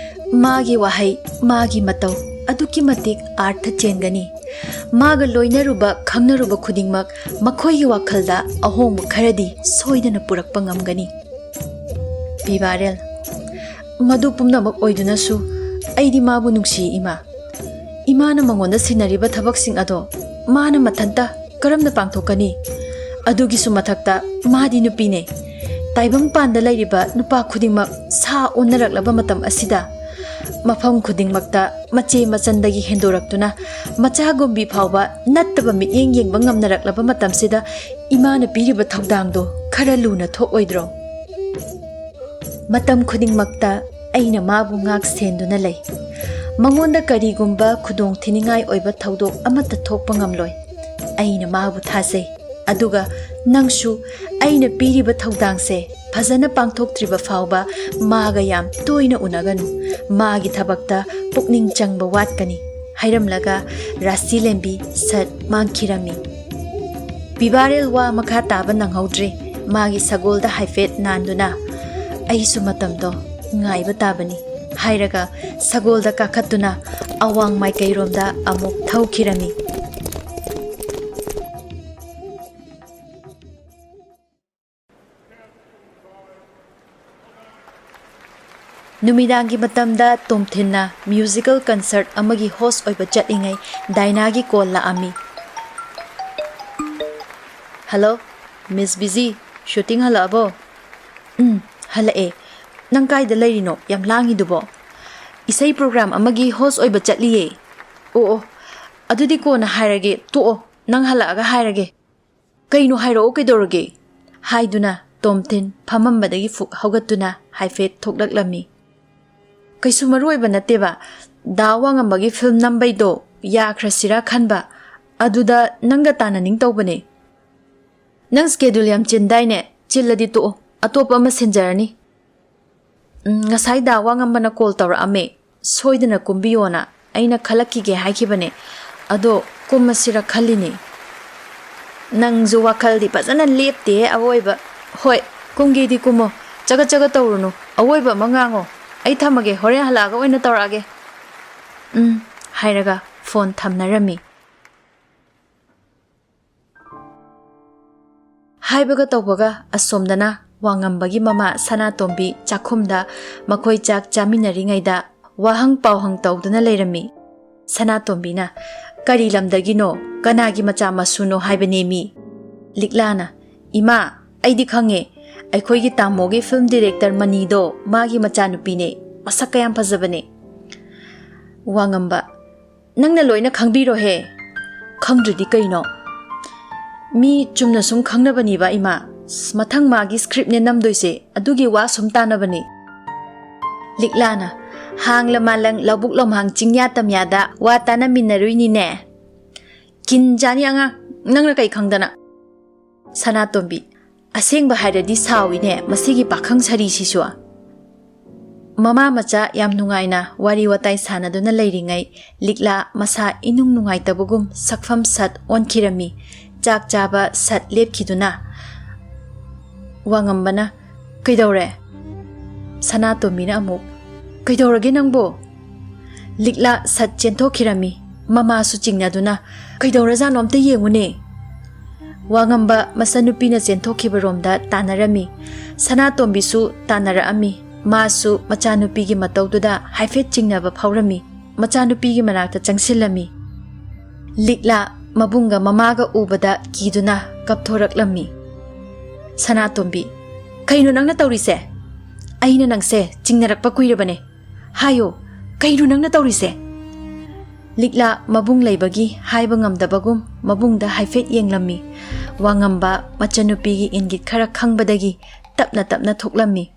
ꯃꯥꯒꯤ ꯋꯥꯍꯩ, ꯃꯥꯒꯤ ꯃꯇꯧ ꯑꯗꯨꯛꯀꯤ ꯃꯇꯤꯛ ꯑꯥꯔꯊ ꯆꯦꯟꯒꯅꯤ꯫ ꯃꯥꯒ ꯂꯣꯏꯅꯔꯨꯕ, ꯈꯪꯅꯔꯨꯕ ꯈꯨꯗꯤꯡꯃꯛ ꯃꯈꯣꯏꯒꯤ ꯋꯥꯈꯜꯗ ꯑꯍꯣꯡꯕ ꯈꯔꯗꯤ ꯁꯣꯏꯗꯅ ꯄꯨꯔꯛꯄ ꯉꯝꯒꯅꯤ꯫ ꯄꯤꯕꯥꯔꯦꯜ, ꯃꯗꯨ ꯄꯨꯝꯅꯃꯛ ꯑꯣꯏꯗꯨꯅꯁꯨ ꯑꯩꯗꯤ ꯃꯥꯕꯨ ꯅꯨꯡꯁꯤ, ꯏꯃꯥ꯫ ꯏꯃꯥꯅ ꯃꯉꯣꯟꯗ ꯁꯤꯟꯅꯔꯤꯕ ꯊꯕꯛꯁꯤꯡ ꯑꯗꯣ ꯃꯥꯅ ꯃꯊꯟꯇ ꯀꯔꯝꯅ ꯄꯥꯡꯊꯣꯛꯀꯅꯤ? ꯑꯗꯨꯒꯤꯁꯨ ꯃꯊꯛꯇ ꯃꯥꯗꯤ ꯅꯨꯄꯤꯅꯦ꯫ ꯇꯥꯏꯕꯪꯄꯥꯟꯗ ꯂꯩꯔꯤꯕ ꯅꯨꯄꯥ ꯈꯨꯗꯤꯡꯃꯛ ꯁꯥ ꯑꯣꯟꯅꯔꯛꯂꯕ ꯃꯇꯝ ꯑꯁꯤꯗ, ꯃꯐꯝ ꯈꯨꯗꯤꯡꯃꯛꯇ ꯃꯆꯦ ꯃꯆꯟꯗꯒꯤ ꯍꯦꯟꯗꯣꯔꯛꯇꯨꯅ ꯃꯆꯥꯒꯨꯝꯕꯤ ꯐꯥꯎꯕ ꯅꯠꯇꯕ ꯃꯤꯠꯌꯦꯡ ꯌꯦꯡꯕ ꯉꯝꯅꯔꯛꯂꯕ ꯃꯇꯝꯁꯤꯗ, ꯏꯃꯥꯅ ꯄꯤꯔꯤꯕ ꯊꯧꯗꯥꯡꯗꯣ ꯈꯔ ꯂꯨꯅ ꯊꯣꯛꯑꯣꯏꯗ꯭ꯔꯣ? ꯃꯇꯝ ꯈꯨꯗꯤꯡꯃꯛꯇ ꯑꯩꯅ ꯃꯥꯕꯨ ꯉꯥꯛ ꯁꯦꯟꯗꯨꯅ ꯂꯩ꯫ ꯃꯉꯣꯟꯗ ꯀꯔꯤꯒꯨꯝꯕ ꯈꯨꯗꯣꯡ ꯊꯤꯅꯤꯡꯉꯥꯏ ꯑꯣꯏꯕ ꯊꯧꯗꯣꯛ ꯑꯃꯠꯇ ꯊꯣꯛꯄ ꯉꯝꯂꯣꯏ꯫ ꯑꯩꯅ ꯃꯥꯕꯨ ꯊꯥꯖꯩ꯫ ꯑꯗꯨꯒ ꯅꯪꯁꯨ ꯑꯩꯅ ꯄꯤꯔꯤꯕ ꯊꯧꯗꯥꯡꯁꯦ ꯐꯖꯅ ꯄꯥꯡꯊꯣꯛꯇ꯭ꯔꯤꯕ ꯐꯥꯎꯕ ꯃꯥꯒ ꯌꯥꯝ ꯇꯣꯏꯅ ꯎꯅꯒꯅꯨ꯫ ꯃꯥꯒꯤ ꯊꯕꯛꯇ ꯄꯨꯛꯅꯤꯡ ꯆꯪꯕ ꯋꯥꯠꯀꯅꯤ, ꯍꯥꯏꯔꯝꯂꯒ ꯔꯥꯁꯤꯂꯦꯝꯕꯤ ꯁꯠ ꯃꯥꯡꯈꯤꯔꯝꯃꯤ꯫ ꯄꯤꯕꯥꯔꯦꯜ ꯋꯥ ꯃꯈꯥ ꯇꯥꯕ ꯅꯪꯍꯧꯗ꯭ꯔꯦ꯫ ꯃꯥꯒꯤ ꯁꯒꯣꯜꯗ ꯍꯥꯏꯐꯦꯠ ꯅꯥꯟꯗꯨꯅ, "ꯑꯩꯁꯨ ꯃꯇꯝꯗꯣ ꯉꯥꯏꯕ ꯇꯥꯕꯅꯤ," ꯍꯥꯏꯔꯒ ꯁꯒꯣꯜꯗ ꯀꯥꯈꯠꯇꯨꯅ ꯑꯋꯥꯡ ꯃꯥꯏꯀꯩꯔꯣꯝꯗ ꯑꯃꯨꯛ ꯊꯧꯈꯤꯔꯝꯃꯤ꯫ ꯅꯨꯃꯤꯗꯥꯡꯒꯤ ꯃꯇꯝꯗ ꯇꯣꯝꯊꯤꯟꯅ musical concert ꯑꯃꯒꯤ host ꯑꯣꯏꯕ ꯆꯠꯂꯤꯉꯩ ꯗꯥꯏꯅꯥꯒꯤ call ꯂꯥꯛꯑꯝꯃꯤ꯫ "Hello, Miss busy, shooting ꯍꯜꯂꯛꯑꯕꯣ?" "ꯎꯝ, ꯍꯜꯂꯛꯑꯦ꯫ ꯅꯪ ꯀꯥꯏꯗ ꯂꯩꯔꯤꯅꯣ? ꯌꯥꯝ ꯂꯥꯡꯉꯤꯗꯨꯕꯣ?" "ꯏꯁꯩ program ꯑꯃꯒꯤ host ꯑꯣꯏꯕ ꯆꯠꯂꯤꯌꯦ꯫" "ꯑꯣ, ꯑꯣ, ꯑꯗꯨꯗꯤ ꯀꯣꯟꯅ ꯍꯥꯏꯔꯒꯦ, ꯇꯣꯛꯑꯣ, ꯅꯪ ꯍꯜꯂꯛꯑꯒ ꯍꯥꯏꯔꯒꯦ꯫" "ꯀꯩꯅꯣ, ꯍꯥꯏꯔꯛꯑꯣ, ꯀꯩꯗꯧꯔꯒꯦ?" ꯍꯥꯏꯗꯨꯅ ꯇꯣꯝꯊꯤꯟ ꯐꯝꯃꯝꯕꯗꯒꯤ ꯐꯨꯛ ꯍꯧꯒꯠꯇꯨꯅ ꯍꯥꯏꯐꯦꯠ ꯊꯣꯛꯂꯛꯂꯝꯃꯤ꯫ "ꯀꯩꯁꯨ ꯃꯔꯨ ꯑꯣꯏꯕ ꯅꯠꯇꯦꯕ, ꯗꯥ ꯋꯥꯉꯝꯕꯒꯤ film ꯅꯝꯕꯩꯗꯣ, ꯌꯥꯈ꯭ꯔꯁꯤꯔꯥ ꯈꯟꯕ, ꯑꯗꯨꯗ ꯅꯪꯒ ꯇꯥꯟꯅꯅꯤꯡ ꯇꯧꯕꯅꯦ꯫ ꯅꯪ ꯁ꯭ꯀꯦꯗꯨꯜ ꯌꯥꯝ ꯆꯤꯟꯗꯥꯏꯅꯦ? ꯆꯤꯜꯂꯗꯤ ꯇꯣꯛꯑꯣ, ꯑꯇꯣꯞꯄ ꯑꯃ ꯁꯤꯟꯖꯔꯅꯤ꯫ ꯎꯝ, ꯉꯁꯥꯏ ꯗꯥ ꯋꯥꯉꯝꯕꯅ ꯀꯣꯜ ꯇꯧꯔꯛꯑꯝꯃꯦ, ꯁꯣꯏꯗꯅ ꯀꯨꯝꯕꯤꯌꯣꯅ꯫ ꯑꯩꯅ ꯈꯜꯂꯛꯈꯤꯒꯦ ꯍꯥꯏꯈꯤꯕꯅꯦ, ꯑꯗꯣ ꯀꯨꯝꯃꯁꯤꯔ ꯈꯜꯂꯤꯅꯦ꯫ ꯅꯪꯁꯨ ꯋꯥꯈꯜꯗꯤ ꯐꯖꯅ ꯂꯦꯞꯇꯦꯍꯦ ꯑꯋꯣꯏꯕ꯫ ꯍꯣꯏ, ꯀꯨꯝꯒꯦꯗꯤ ꯀꯨꯝꯃꯣ, ꯆꯒꯠ ꯆꯒꯠ ꯇꯧꯔꯨꯅꯨ, ꯑꯋꯣꯏꯕ ꯑꯃ ꯉꯥꯡꯉꯣ꯫ ꯑꯩ ꯊꯝꯃꯒꯦ, ꯍꯣꯔꯦꯟ ꯍꯜꯂꯛꯑꯒ ꯑꯣꯏꯅ ꯇꯧꯔꯛꯑꯒꯦ꯫ ꯎꯝ, ꯍꯥꯏꯔꯒ ꯐꯣꯟ ꯊꯝꯅꯔꯝꯃꯤ꯫ ꯍꯥꯏꯕꯒ ꯇꯧꯕꯒ ꯑꯁꯣꯝꯗꯅ ꯋꯥꯉꯝꯕꯒꯤ ꯃꯃꯥ ꯁꯅꯥꯇꯣꯝꯕꯤ ꯆꯥꯛꯈꯨꯝꯗ ꯃꯈꯣꯏ ꯆꯥꯛ ꯆꯥꯃꯤꯟꯅꯔꯤꯉꯩꯗ ꯋꯥꯍꯪ ꯄꯥꯎꯍꯪ ꯇꯧꯗꯨꯅ ꯂꯩꯔꯝꯃꯤ꯫ ꯁꯅꯥꯇꯣꯝꯕꯤꯅ, "ꯀꯔꯤ ꯂꯝꯗꯒꯤꯅꯣ? ꯀꯅꯥꯒꯤ ꯃꯆꯥ ꯃꯁꯨꯅꯣ ꯍꯥꯏꯕꯅꯦꯃꯤ?" ꯂꯤꯛꯂꯥꯅ, "ꯏꯃꯥ, ꯑꯩꯗꯤ ꯈꯪꯉꯦ꯫ ꯑꯩꯈꯣꯏꯒꯤ ꯇꯥꯃꯣꯒꯤ ꯐꯤꯜꯝ ꯗꯤꯔꯦꯛꯇꯔ ꯃꯅꯤꯗꯣ ꯃꯥꯒꯤ ꯃꯆꯥꯅꯨꯄꯤꯅꯦ꯫ ꯃꯁꯛ ꯀꯌꯥꯝ ꯐꯖꯕꯅꯦ!" ꯋꯥꯉꯝꯕ, "ꯅꯪꯅ ꯂꯣꯏꯅ ꯈꯪꯕꯤꯔꯣꯍꯦ꯫ ꯈꯪꯗ꯭ꯔꯗꯤ ꯀꯩꯅꯣ? ꯃꯤ ꯆꯨꯝꯅ ꯁꯨꯝ ꯈꯪꯅꯕꯅꯤꯕ, ꯏꯃꯥ꯫ ꯃꯊꯪ ꯃꯥꯒꯤ ꯁ꯭ꯀ꯭ꯔꯤꯞꯅꯦ ꯅꯝꯗꯣꯏꯁꯦ, ꯑꯗꯨꯒꯤ ꯋꯥ ꯁꯨꯝ ꯇꯥꯅꯕꯅꯤ꯫" ꯂꯤꯛꯂꯥꯅ, "ꯍꯥꯡꯂ ꯃꯥꯂꯪ ꯂꯧꯕꯨꯛ ꯂꯣꯝꯍꯥꯡ ꯆꯤꯡꯌꯥ ꯇꯝꯌꯥꯗ ꯋꯥ ꯇꯥꯅꯃꯤꯟꯅꯔꯨꯏꯅꯤꯅꯦ꯫ ꯀꯤꯟ ꯆꯥꯅꯤ ꯑꯉꯥꯡ, ꯅꯪꯅ ꯀꯩ ꯈꯪꯗꯅ?" ꯁꯅꯥꯇꯣꯝꯕꯤ, "ꯑꯁꯦꯡꯕ ꯍꯥꯏꯔꯗꯤ ꯁꯥꯎꯏꯅꯦ ꯃꯁꯤꯒꯤ ꯄꯥꯈꯪ ꯁꯥꯔꯤꯁꯤꯁꯨ꯫" ꯃꯃꯥ ꯃꯆꯥ ꯌꯥꯝ ꯅꯨꯡꯉꯥꯏꯅ ꯋꯥꯔꯤ ꯋꯥꯇꯥꯏ ꯁꯥꯟꯅꯗꯨꯅ ꯂꯩꯔꯤꯉꯩ, ꯂꯤꯛꯂꯥ ꯃꯁꯥ ꯏꯅꯨꯡ ꯅꯨꯡꯉꯥꯏꯇꯕꯒꯨꯝ ꯁꯛꯐꯝ ꯁꯠ ꯑꯣꯟꯈꯤꯔꯝꯃꯤ꯫ ꯆꯥꯛ ꯆꯥꯕ ꯁꯠ ꯂꯦꯞꯈꯤꯗꯨꯅ ꯋꯥꯉꯝꯕꯅ, "ꯀꯩꯗꯧꯔꯦ?" ꯁꯅꯥꯇꯣꯝꯕꯤꯅ ꯑꯃꯨꯛ, "ꯀꯩꯗꯧꯔꯒꯦ ꯅꯪꯕꯣ?" ꯂꯤꯛꯂꯥ ꯁꯠ ꯆꯦꯟꯊꯣꯛꯈꯤꯔꯝꯃꯤ꯫ ꯃꯃꯥꯁꯨ ꯆꯤꯡꯅꯗꯨꯅ, "ꯀꯩꯗꯧꯔꯖꯥꯠꯅꯣ, ꯑꯝꯇ ꯌꯦꯡꯉꯨꯅꯦ꯫" ꯋꯥꯉꯝꯕ ꯃꯆꯥꯅꯨꯄꯤꯅ ꯆꯦꯟꯊꯣꯛꯈꯤꯕꯔꯣꯝꯗ ꯇꯥꯟꯅꯔꯝꯃꯤ꯫ ꯁꯅꯥꯇꯣꯝꯕꯤꯁꯨ ꯇꯥꯟꯅꯔꯛꯑꯝꯃꯤ꯫ ꯃꯥꯁꯨ ꯃꯆꯥꯅꯨꯄꯤꯒꯤ ꯃꯇꯧꯗꯨꯗ ꯍꯥꯏꯐꯦꯠ ꯆꯤꯡꯅꯕ ꯐꯥꯎꯔꯝꯃꯤ꯫ ꯃꯆꯥꯅꯨꯄꯤꯒꯤ ꯃꯅꯥꯛꯇ ꯆꯪꯁꯤꯜꯂꯝꯃꯤ꯫ ꯂꯤꯛꯂꯥ ꯃꯕꯨꯡꯒ ꯃꯃꯥꯒ ꯎꯕꯗ ꯀꯤꯗꯨꯅ ꯀꯞꯊꯣꯔꯛꯂꯝꯃꯤ꯫ ꯁꯅꯥꯇꯣꯝꯕꯤ, "ꯀꯩꯅꯣ ꯅꯪꯅ ꯇꯧꯔꯤꯁꯦ? ꯑꯩꯅ ꯅꯪꯁꯦ ꯆꯤꯡꯅꯔꯛꯄ ꯀꯨꯏꯔꯕꯅꯦ꯫ ꯍꯥꯏꯌꯣ, ꯀꯩꯅꯣ ꯅꯪꯅ ꯇꯧꯔꯤꯁꯦ?" ꯂꯤꯛꯂꯥ ꯃꯕꯨꯡ ꯂꯩꯕꯒꯤ ꯍꯥꯏꯕ ꯉꯝꯗꯕꯒꯨꯝ ꯃꯕꯨꯡꯗ ꯍꯥꯏꯐꯦꯠ ꯌꯦꯡꯂꯝꯃꯤ꯫ ꯋꯥꯉꯝꯕ ꯃꯆꯟꯅꯨꯄꯤꯒꯤ ꯏꯪꯒꯤꯠ ꯈꯔ ꯈꯪꯕꯗꯒꯤ ꯇꯞꯅ ꯇꯞꯅ ꯊꯣꯛꯂꯝꯃꯤ꯫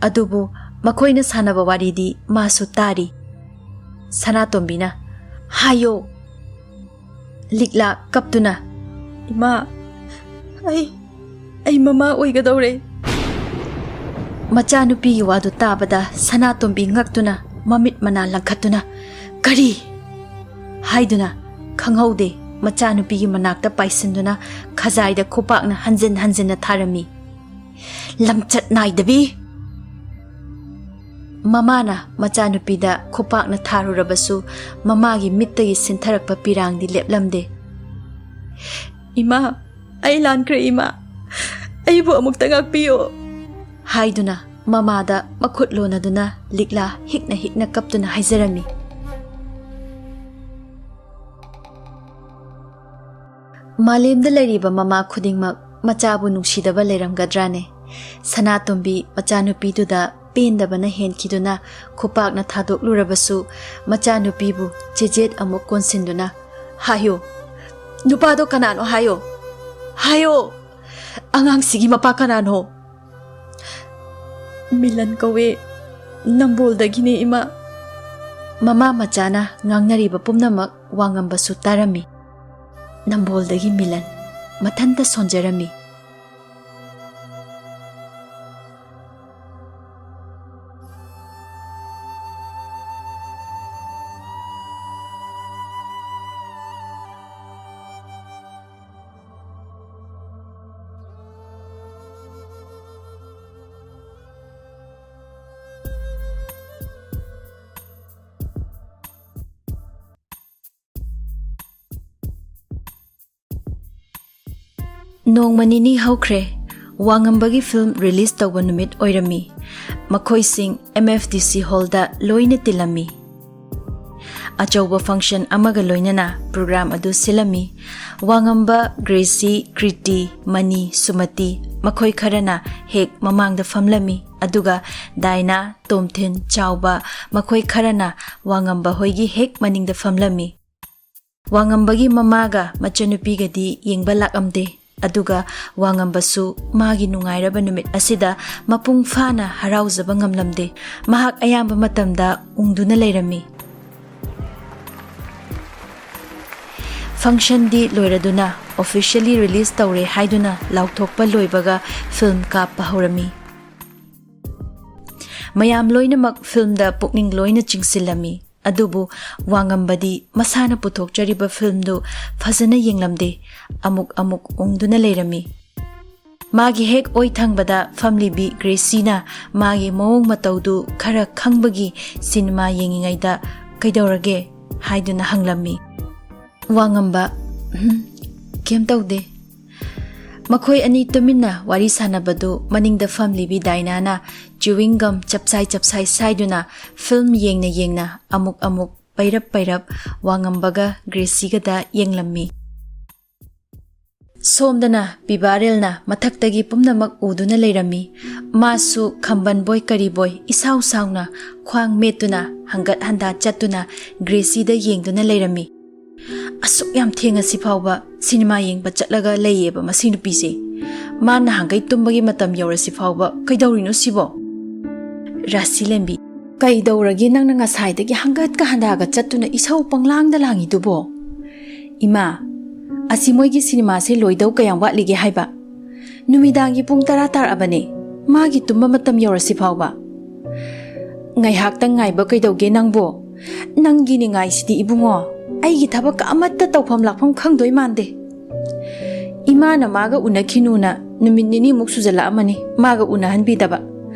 ꯑꯗꯨꯕꯨ ꯃꯈꯣꯏꯅ ꯁꯥꯟꯅꯕ ꯋꯥꯔꯤꯗꯤ ꯃꯥꯁꯨ ꯇꯥꯔꯤ꯫ ꯁꯅꯥꯇꯣꯝꯕꯤꯅ, "ꯍꯥꯏꯌꯣ!" ꯂꯤꯛꯂꯥ ꯀꯞꯇꯨꯅ, "ꯏꯃꯥ, ꯑꯩ, ꯑꯩ ꯃꯃꯥ ꯑꯣꯏꯒꯗꯧꯔꯦ!" ꯃꯆꯥꯅꯨꯄꯤꯒꯤ ꯋꯥꯗꯨ ꯇꯥꯕꯗ ꯁꯅꯥꯇꯣꯝꯕꯤ ꯉꯛꯇꯨꯅ ꯃꯃꯤꯠ ꯃꯅꯥ ꯂꯪꯈꯠꯇꯨꯅ, "ꯀꯔꯤ?" ꯍꯥꯏꯗꯨꯅ ꯈꯪꯍꯧꯗꯦ ꯃꯆꯥꯅꯨꯄꯤꯒꯤ ꯃꯅꯥꯛꯇ ꯄꯥꯏꯁꯤꯟꯗꯨꯅ ꯈꯖꯥꯏꯗ ꯈꯨꯄꯥꯛꯅ ꯍꯟꯖꯤꯟ ꯍꯟꯖꯤꯟꯅ ꯊꯥꯔꯝꯃꯤ꯫ "ꯂꯝꯆꯠ ꯅꯥꯏꯗꯕꯤ!" ꯃꯃꯥꯅ ꯃꯆꯥꯅꯨꯄꯤꯗ ꯈꯨꯄꯥꯛꯅ ꯊꯥꯔꯨꯔꯕꯁꯨ ꯃꯃꯥꯒꯤ ꯃꯤꯠꯇꯒꯤ ꯁꯤꯟꯊꯔꯛꯄ ꯄꯤꯔꯥꯡꯗꯤ ꯂꯦꯞꯂꯝꯗꯦ꯫ "ꯏꯃꯥ, ꯑꯩ ꯂꯥꯟꯈ꯭ꯔꯦ ꯏꯃꯥ, ꯑꯩꯕꯨ ꯑꯃꯨꯛꯇ ꯉꯥꯛꯄꯤꯌꯨ!" ꯍꯥꯏꯗꯨꯅ ꯃꯃꯥꯗ ꯃꯈꯨꯠ ꯂꯣꯟꯅꯗꯨꯅ ꯂꯤꯛꯂꯥ ꯍꯤꯛꯅ ꯍꯤꯛꯅ ꯀꯞꯇꯨꯅ ꯍꯥꯏꯖꯔꯝꯃꯤ꯫ ꯃꯥꯂꯦꯝꯗ ꯂꯩꯔꯤꯕ ꯃꯃꯥ ꯈꯨꯗꯤꯡꯃꯛ ꯃꯆꯥꯕꯨ ꯅꯨꯡꯁꯤꯗꯕ ꯂꯩꯔꯝꯒꯗ꯭ꯔꯥꯅꯦ? ꯁꯅꯥꯇꯣꯝꯕꯤ ꯃꯆꯥꯅꯨꯄꯤꯗꯨꯗ ꯄꯦꯟꯗꯕꯅ ꯍꯦꯟꯈꯤꯗꯨꯅ ꯈꯨꯄꯥꯛꯅ ꯊꯥꯗꯣꯛꯂꯨꯔꯕꯁꯨ ꯃꯆꯥꯅꯨꯄꯤꯕꯨ ꯆꯦꯖꯦꯠ ꯑꯃꯨꯛ ꯀꯣꯟꯁꯤꯟꯗꯨꯅ, "ꯍꯥꯏꯌꯣ, ꯅꯨꯄꯥꯗꯣ ꯀꯅꯥꯅꯣ ꯍꯥꯏꯌꯣ, ꯍꯥꯏꯌꯣ! ꯑꯉꯥꯡꯁꯤꯒꯤ ꯃꯄꯥ ꯀꯅꯥꯅꯣ?" "ꯃꯤꯂꯟ ꯀꯧꯋꯦ, ꯅꯝꯕꯣꯜꯗꯒꯤꯅꯦ ꯏꯃꯥ꯫" ꯃꯃꯥ ꯃꯆꯥꯅ ꯉꯥꯡꯅꯔꯤꯕ ꯄꯨꯝꯅꯃꯛ ꯋꯥꯉꯝꯕꯁꯨ ꯇꯥꯔꯝꯃꯤ꯫ ꯅꯝꯕꯣꯜꯗꯒꯤ ꯃꯤꯂꯟ ꯃꯊꯟꯇ ꯁꯣꯟꯖꯔꯝꯃꯤ꯫ ꯅꯣꯡꯃ ꯅꯤꯅꯤ ꯍꯧꯈ꯭ꯔꯦ꯫ ꯋꯥꯉꯝꯕꯒꯤ ꯐꯤꯜꯝ ꯔꯤꯂꯤꯖ ꯇꯧꯕ ꯅꯨꯃꯤꯠ ꯑꯣꯏꯔꯝꯃꯤ꯫ ꯃꯈꯣꯏꯁꯤꯡ ꯑꯦꯝ ꯑꯦꯐ ꯗꯤ ꯁꯤ ꯍꯣꯜꯗ ꯂꯣꯏꯅ ꯇꯤꯜꯂꯝꯃꯤ꯫ ꯑꯆꯧꯕ ꯐꯪꯁꯟ ꯑꯃꯒ ꯂꯣꯏꯅꯅ ꯄ꯭ꯔꯣꯒ꯭ꯔꯥꯝ ꯑꯗꯨ ꯁꯤꯜꯂꯝꯃꯤ꯫ ꯋꯥꯉꯝꯕ, ꯒ꯭ꯔꯦꯁꯤ, ꯀ꯭ꯔꯤꯇꯤ, ꯃꯅꯤ, ꯁꯨꯃꯇꯤ, ꯃꯈꯣꯏ ꯈꯔꯅ ꯍꯦꯛ ꯃꯃꯥꯡꯗ ꯐꯝꯂꯝꯃꯤ, ꯑꯗꯨꯒ ꯗꯥꯏꯅꯥ, ꯇꯣꯝꯊꯤꯟ, ꯆꯥꯎꯕ, ꯃꯈꯣꯏ ꯈꯔꯅ ꯋꯥꯉꯝꯕ ꯍꯣꯏꯒꯤ ꯍꯦꯛ ꯃꯅꯤꯡꯗ ꯐꯝꯂꯝꯃꯤ꯫ ꯋꯥꯉꯝꯕꯒꯤ ꯃꯃꯥꯒ ꯃꯆꯟꯅꯨꯄꯤꯒꯗꯤ ꯌꯦꯡꯕ ꯂꯥꯛꯂꯝꯗꯦ, ꯑꯗꯨꯒ ꯋꯥꯉꯝꯕꯁꯨ ꯃꯥꯒꯤ ꯅꯨꯡꯉꯥꯏꯔꯕ ꯅꯨꯃꯤꯠ ꯑꯁꯤꯗ ꯃꯄꯨꯡ ꯐꯥꯅ ꯍꯔꯥꯎꯖꯕ ꯉꯝꯂꯝꯗꯦ꯫ ꯃꯍꯥꯛ ꯑꯌꯥꯝꯕ ꯃꯇꯝꯗ ꯎꯪꯗꯨꯅ ꯂꯩꯔꯝꯃꯤ꯫ Functionꯗꯤ ꯂꯣꯏꯔꯗꯨꯅ officially release ꯇꯧꯔꯦ ꯍꯥꯏꯗꯨꯅ ꯂꯥꯎꯊꯣꯛꯄ ꯂꯣꯏꯕꯒ film ꯀꯥꯞꯄ ꯍꯧꯔꯝꯃꯤ꯫ ꯃꯌꯥꯝ ꯂꯣꯏꯅꯃꯛ filmꯗ ꯄꯨꯛꯅꯤꯡ ꯂꯣꯏꯅ ꯆꯤꯡꯁꯤꯜꯂꯝꯃꯤ꯫ ꯑꯗꯨꯕꯨ ꯋꯥꯉꯝꯕꯗꯤ ꯃꯁꯥꯅ ꯄꯨꯊꯣꯛꯆꯔꯤꯕ filmꯗꯨ ꯐꯖꯅ ꯌꯦꯡꯂꯝꯗꯦ꯫ ꯑꯃꯨꯛ ꯑꯃꯨꯛ ꯎꯪꯗꯨꯅ ꯂꯩꯔꯝꯃꯤ꯫ ꯃꯥꯒꯤ ꯍꯦꯛ ꯑꯣꯏ ꯊꯪꯕꯗ ꯐꯝꯂꯤꯕꯤ ꯒ꯭ꯔꯦꯁꯤꯅ ꯃꯥꯒꯤ ꯃꯑꯣꯡ ꯃꯇꯧꯗꯨ ꯈꯔ ꯈꯪꯕꯒꯤ ꯁꯤꯅꯦꯃꯥ ꯌꯦꯡꯉꯤꯉꯩꯗ "ꯀꯩꯗꯧꯔꯒꯦ?" ꯍꯥꯏꯗꯨꯅ ꯍꯪꯂꯝꯃꯤ꯫ ꯋꯥꯉꯝꯕ, "ꯎꯝ, ꯀꯩꯝ ꯇꯧꯗꯦ꯫" ꯃꯈꯣꯏ ꯑꯅꯤ ꯇꯨꯃꯤꯟꯅ ꯋꯥꯔꯤ ꯁꯥꯟꯅꯕꯗꯨ ꯃꯅꯤꯡꯗ ꯐꯝꯂꯤꯕꯤ ꯗꯥꯏꯅꯥꯅ chewing gum ꯆꯞꯁꯥꯏ ꯆꯞꯁꯥꯏ ꯁꯥꯏꯗꯨꯅ film ꯌꯦꯡꯅ ꯌꯦꯡꯅ ꯑꯃꯨꯛ ꯑꯃꯨꯛ ꯄꯩꯔꯞ ꯄꯩꯔꯞ ꯋꯥꯉꯝꯕꯒ ꯒ꯭ꯔꯦꯁꯤꯒꯗ ꯌꯦꯡꯂꯝꯃꯤ꯫ ꯁꯣꯝꯗꯅ ꯄꯤꯕꯥꯔꯦꯜꯅ ꯃꯊꯛꯇꯒꯤ ꯄꯨꯝꯅꯃꯛ ꯎꯗꯨꯅ ꯂꯩꯔꯝꯃꯤ꯫ ꯃꯥꯁꯨ ꯈꯝꯕꯟꯕꯣꯏ ꯀꯔꯤꯕꯣꯏ ꯏꯁꯥꯎ ꯁꯥꯎꯅ ꯈ꯭ꯋꯥꯡ ꯃꯦꯠꯇꯨꯅ ꯍꯪꯒꯠ ꯍꯟꯗꯥ ꯆꯠꯇꯨꯅ ꯒ꯭ꯔꯦꯁꯤꯗ ꯌꯦꯡꯗꯨꯅ ꯂꯩꯔꯝꯃꯤ꯫ "ꯑꯁꯨꯛ ꯌꯥꯝ ꯊꯦꯡꯉꯁꯤ ꯐꯥꯎꯕ ꯁꯤꯅꯦꯃꯥ ꯌꯦꯡꯕ ꯆꯠꯂꯒ ꯂꯩꯌꯦꯕ ꯃꯁꯤ ꯅꯨꯄꯤꯁꯦ꯫ ꯃꯥ ꯅꯍꯥꯟꯈꯩ ꯇꯨꯝꯕꯒꯤ ꯃꯇꯝ ꯌꯧꯔꯁꯤ ꯐꯥꯎꯕ ꯀꯩꯗꯧꯔꯤꯅꯣ ꯁꯤꯕꯣ?" ꯔꯥꯁꯤꯂꯦꯝꯕꯤ, "ꯀꯩꯗꯧꯔꯒꯦ ꯅꯪꯅ ꯉꯁꯥꯏꯗꯒꯤ ꯍꯪꯒꯠꯀ ꯍꯟꯗꯥꯒ ꯆꯠꯇꯨꯅ ꯏꯁꯧ ꯄꯪꯂꯥꯡꯗ ꯂꯥꯡꯉꯤꯗꯨꯕꯣ?" "ꯏꯃꯥ, ꯑꯁꯤ ꯃꯣꯏꯒꯤ ꯁꯤꯅꯦꯃꯥꯁꯦ ꯂꯣꯏꯗꯧ ꯀꯌꯥꯝ ꯋꯥꯠꯂꯤꯒꯦ ꯍꯥꯏꯕ? ꯅꯨꯃꯤꯗꯥꯡꯒꯤ ꯄꯨꯡ ꯇꯔꯥ ꯇꯥꯔꯛꯑꯕꯅꯦ꯫ ꯃꯥꯒꯤ ꯇꯨꯝꯕ ꯃꯇꯝ ꯌꯧꯔꯁꯤ ꯐꯥꯎꯕ꯫ ꯉꯥꯏꯍꯥꯛꯇꯪ ꯉꯥꯏꯕ ꯀꯩꯗꯧꯒꯦ ꯅꯪꯕꯣ? ꯅꯪꯒꯤ ꯅꯤꯡꯉꯥꯏꯁꯤꯗꯤ ꯏꯕꯨꯡꯉꯣ, ꯑꯩꯒꯤ ꯊꯕꯛꯀ ꯑꯃꯠꯇ ꯇꯧꯐꯝ ꯂꯥꯛꯐꯝ ꯈꯪꯗꯣꯏ ꯃꯥꯟꯗꯦ꯫ ꯏꯃꯥꯅ ꯃꯥꯒ ꯎꯅꯈꯤꯅꯨꯅ ꯅꯨꯃꯤꯠ ꯅꯤꯅꯤꯃꯨꯛ ꯁꯨꯖꯜꯂꯛꯑꯃꯅꯤ ꯃꯥꯒ ꯎꯅꯍꯟꯕꯤꯗꯕ꯫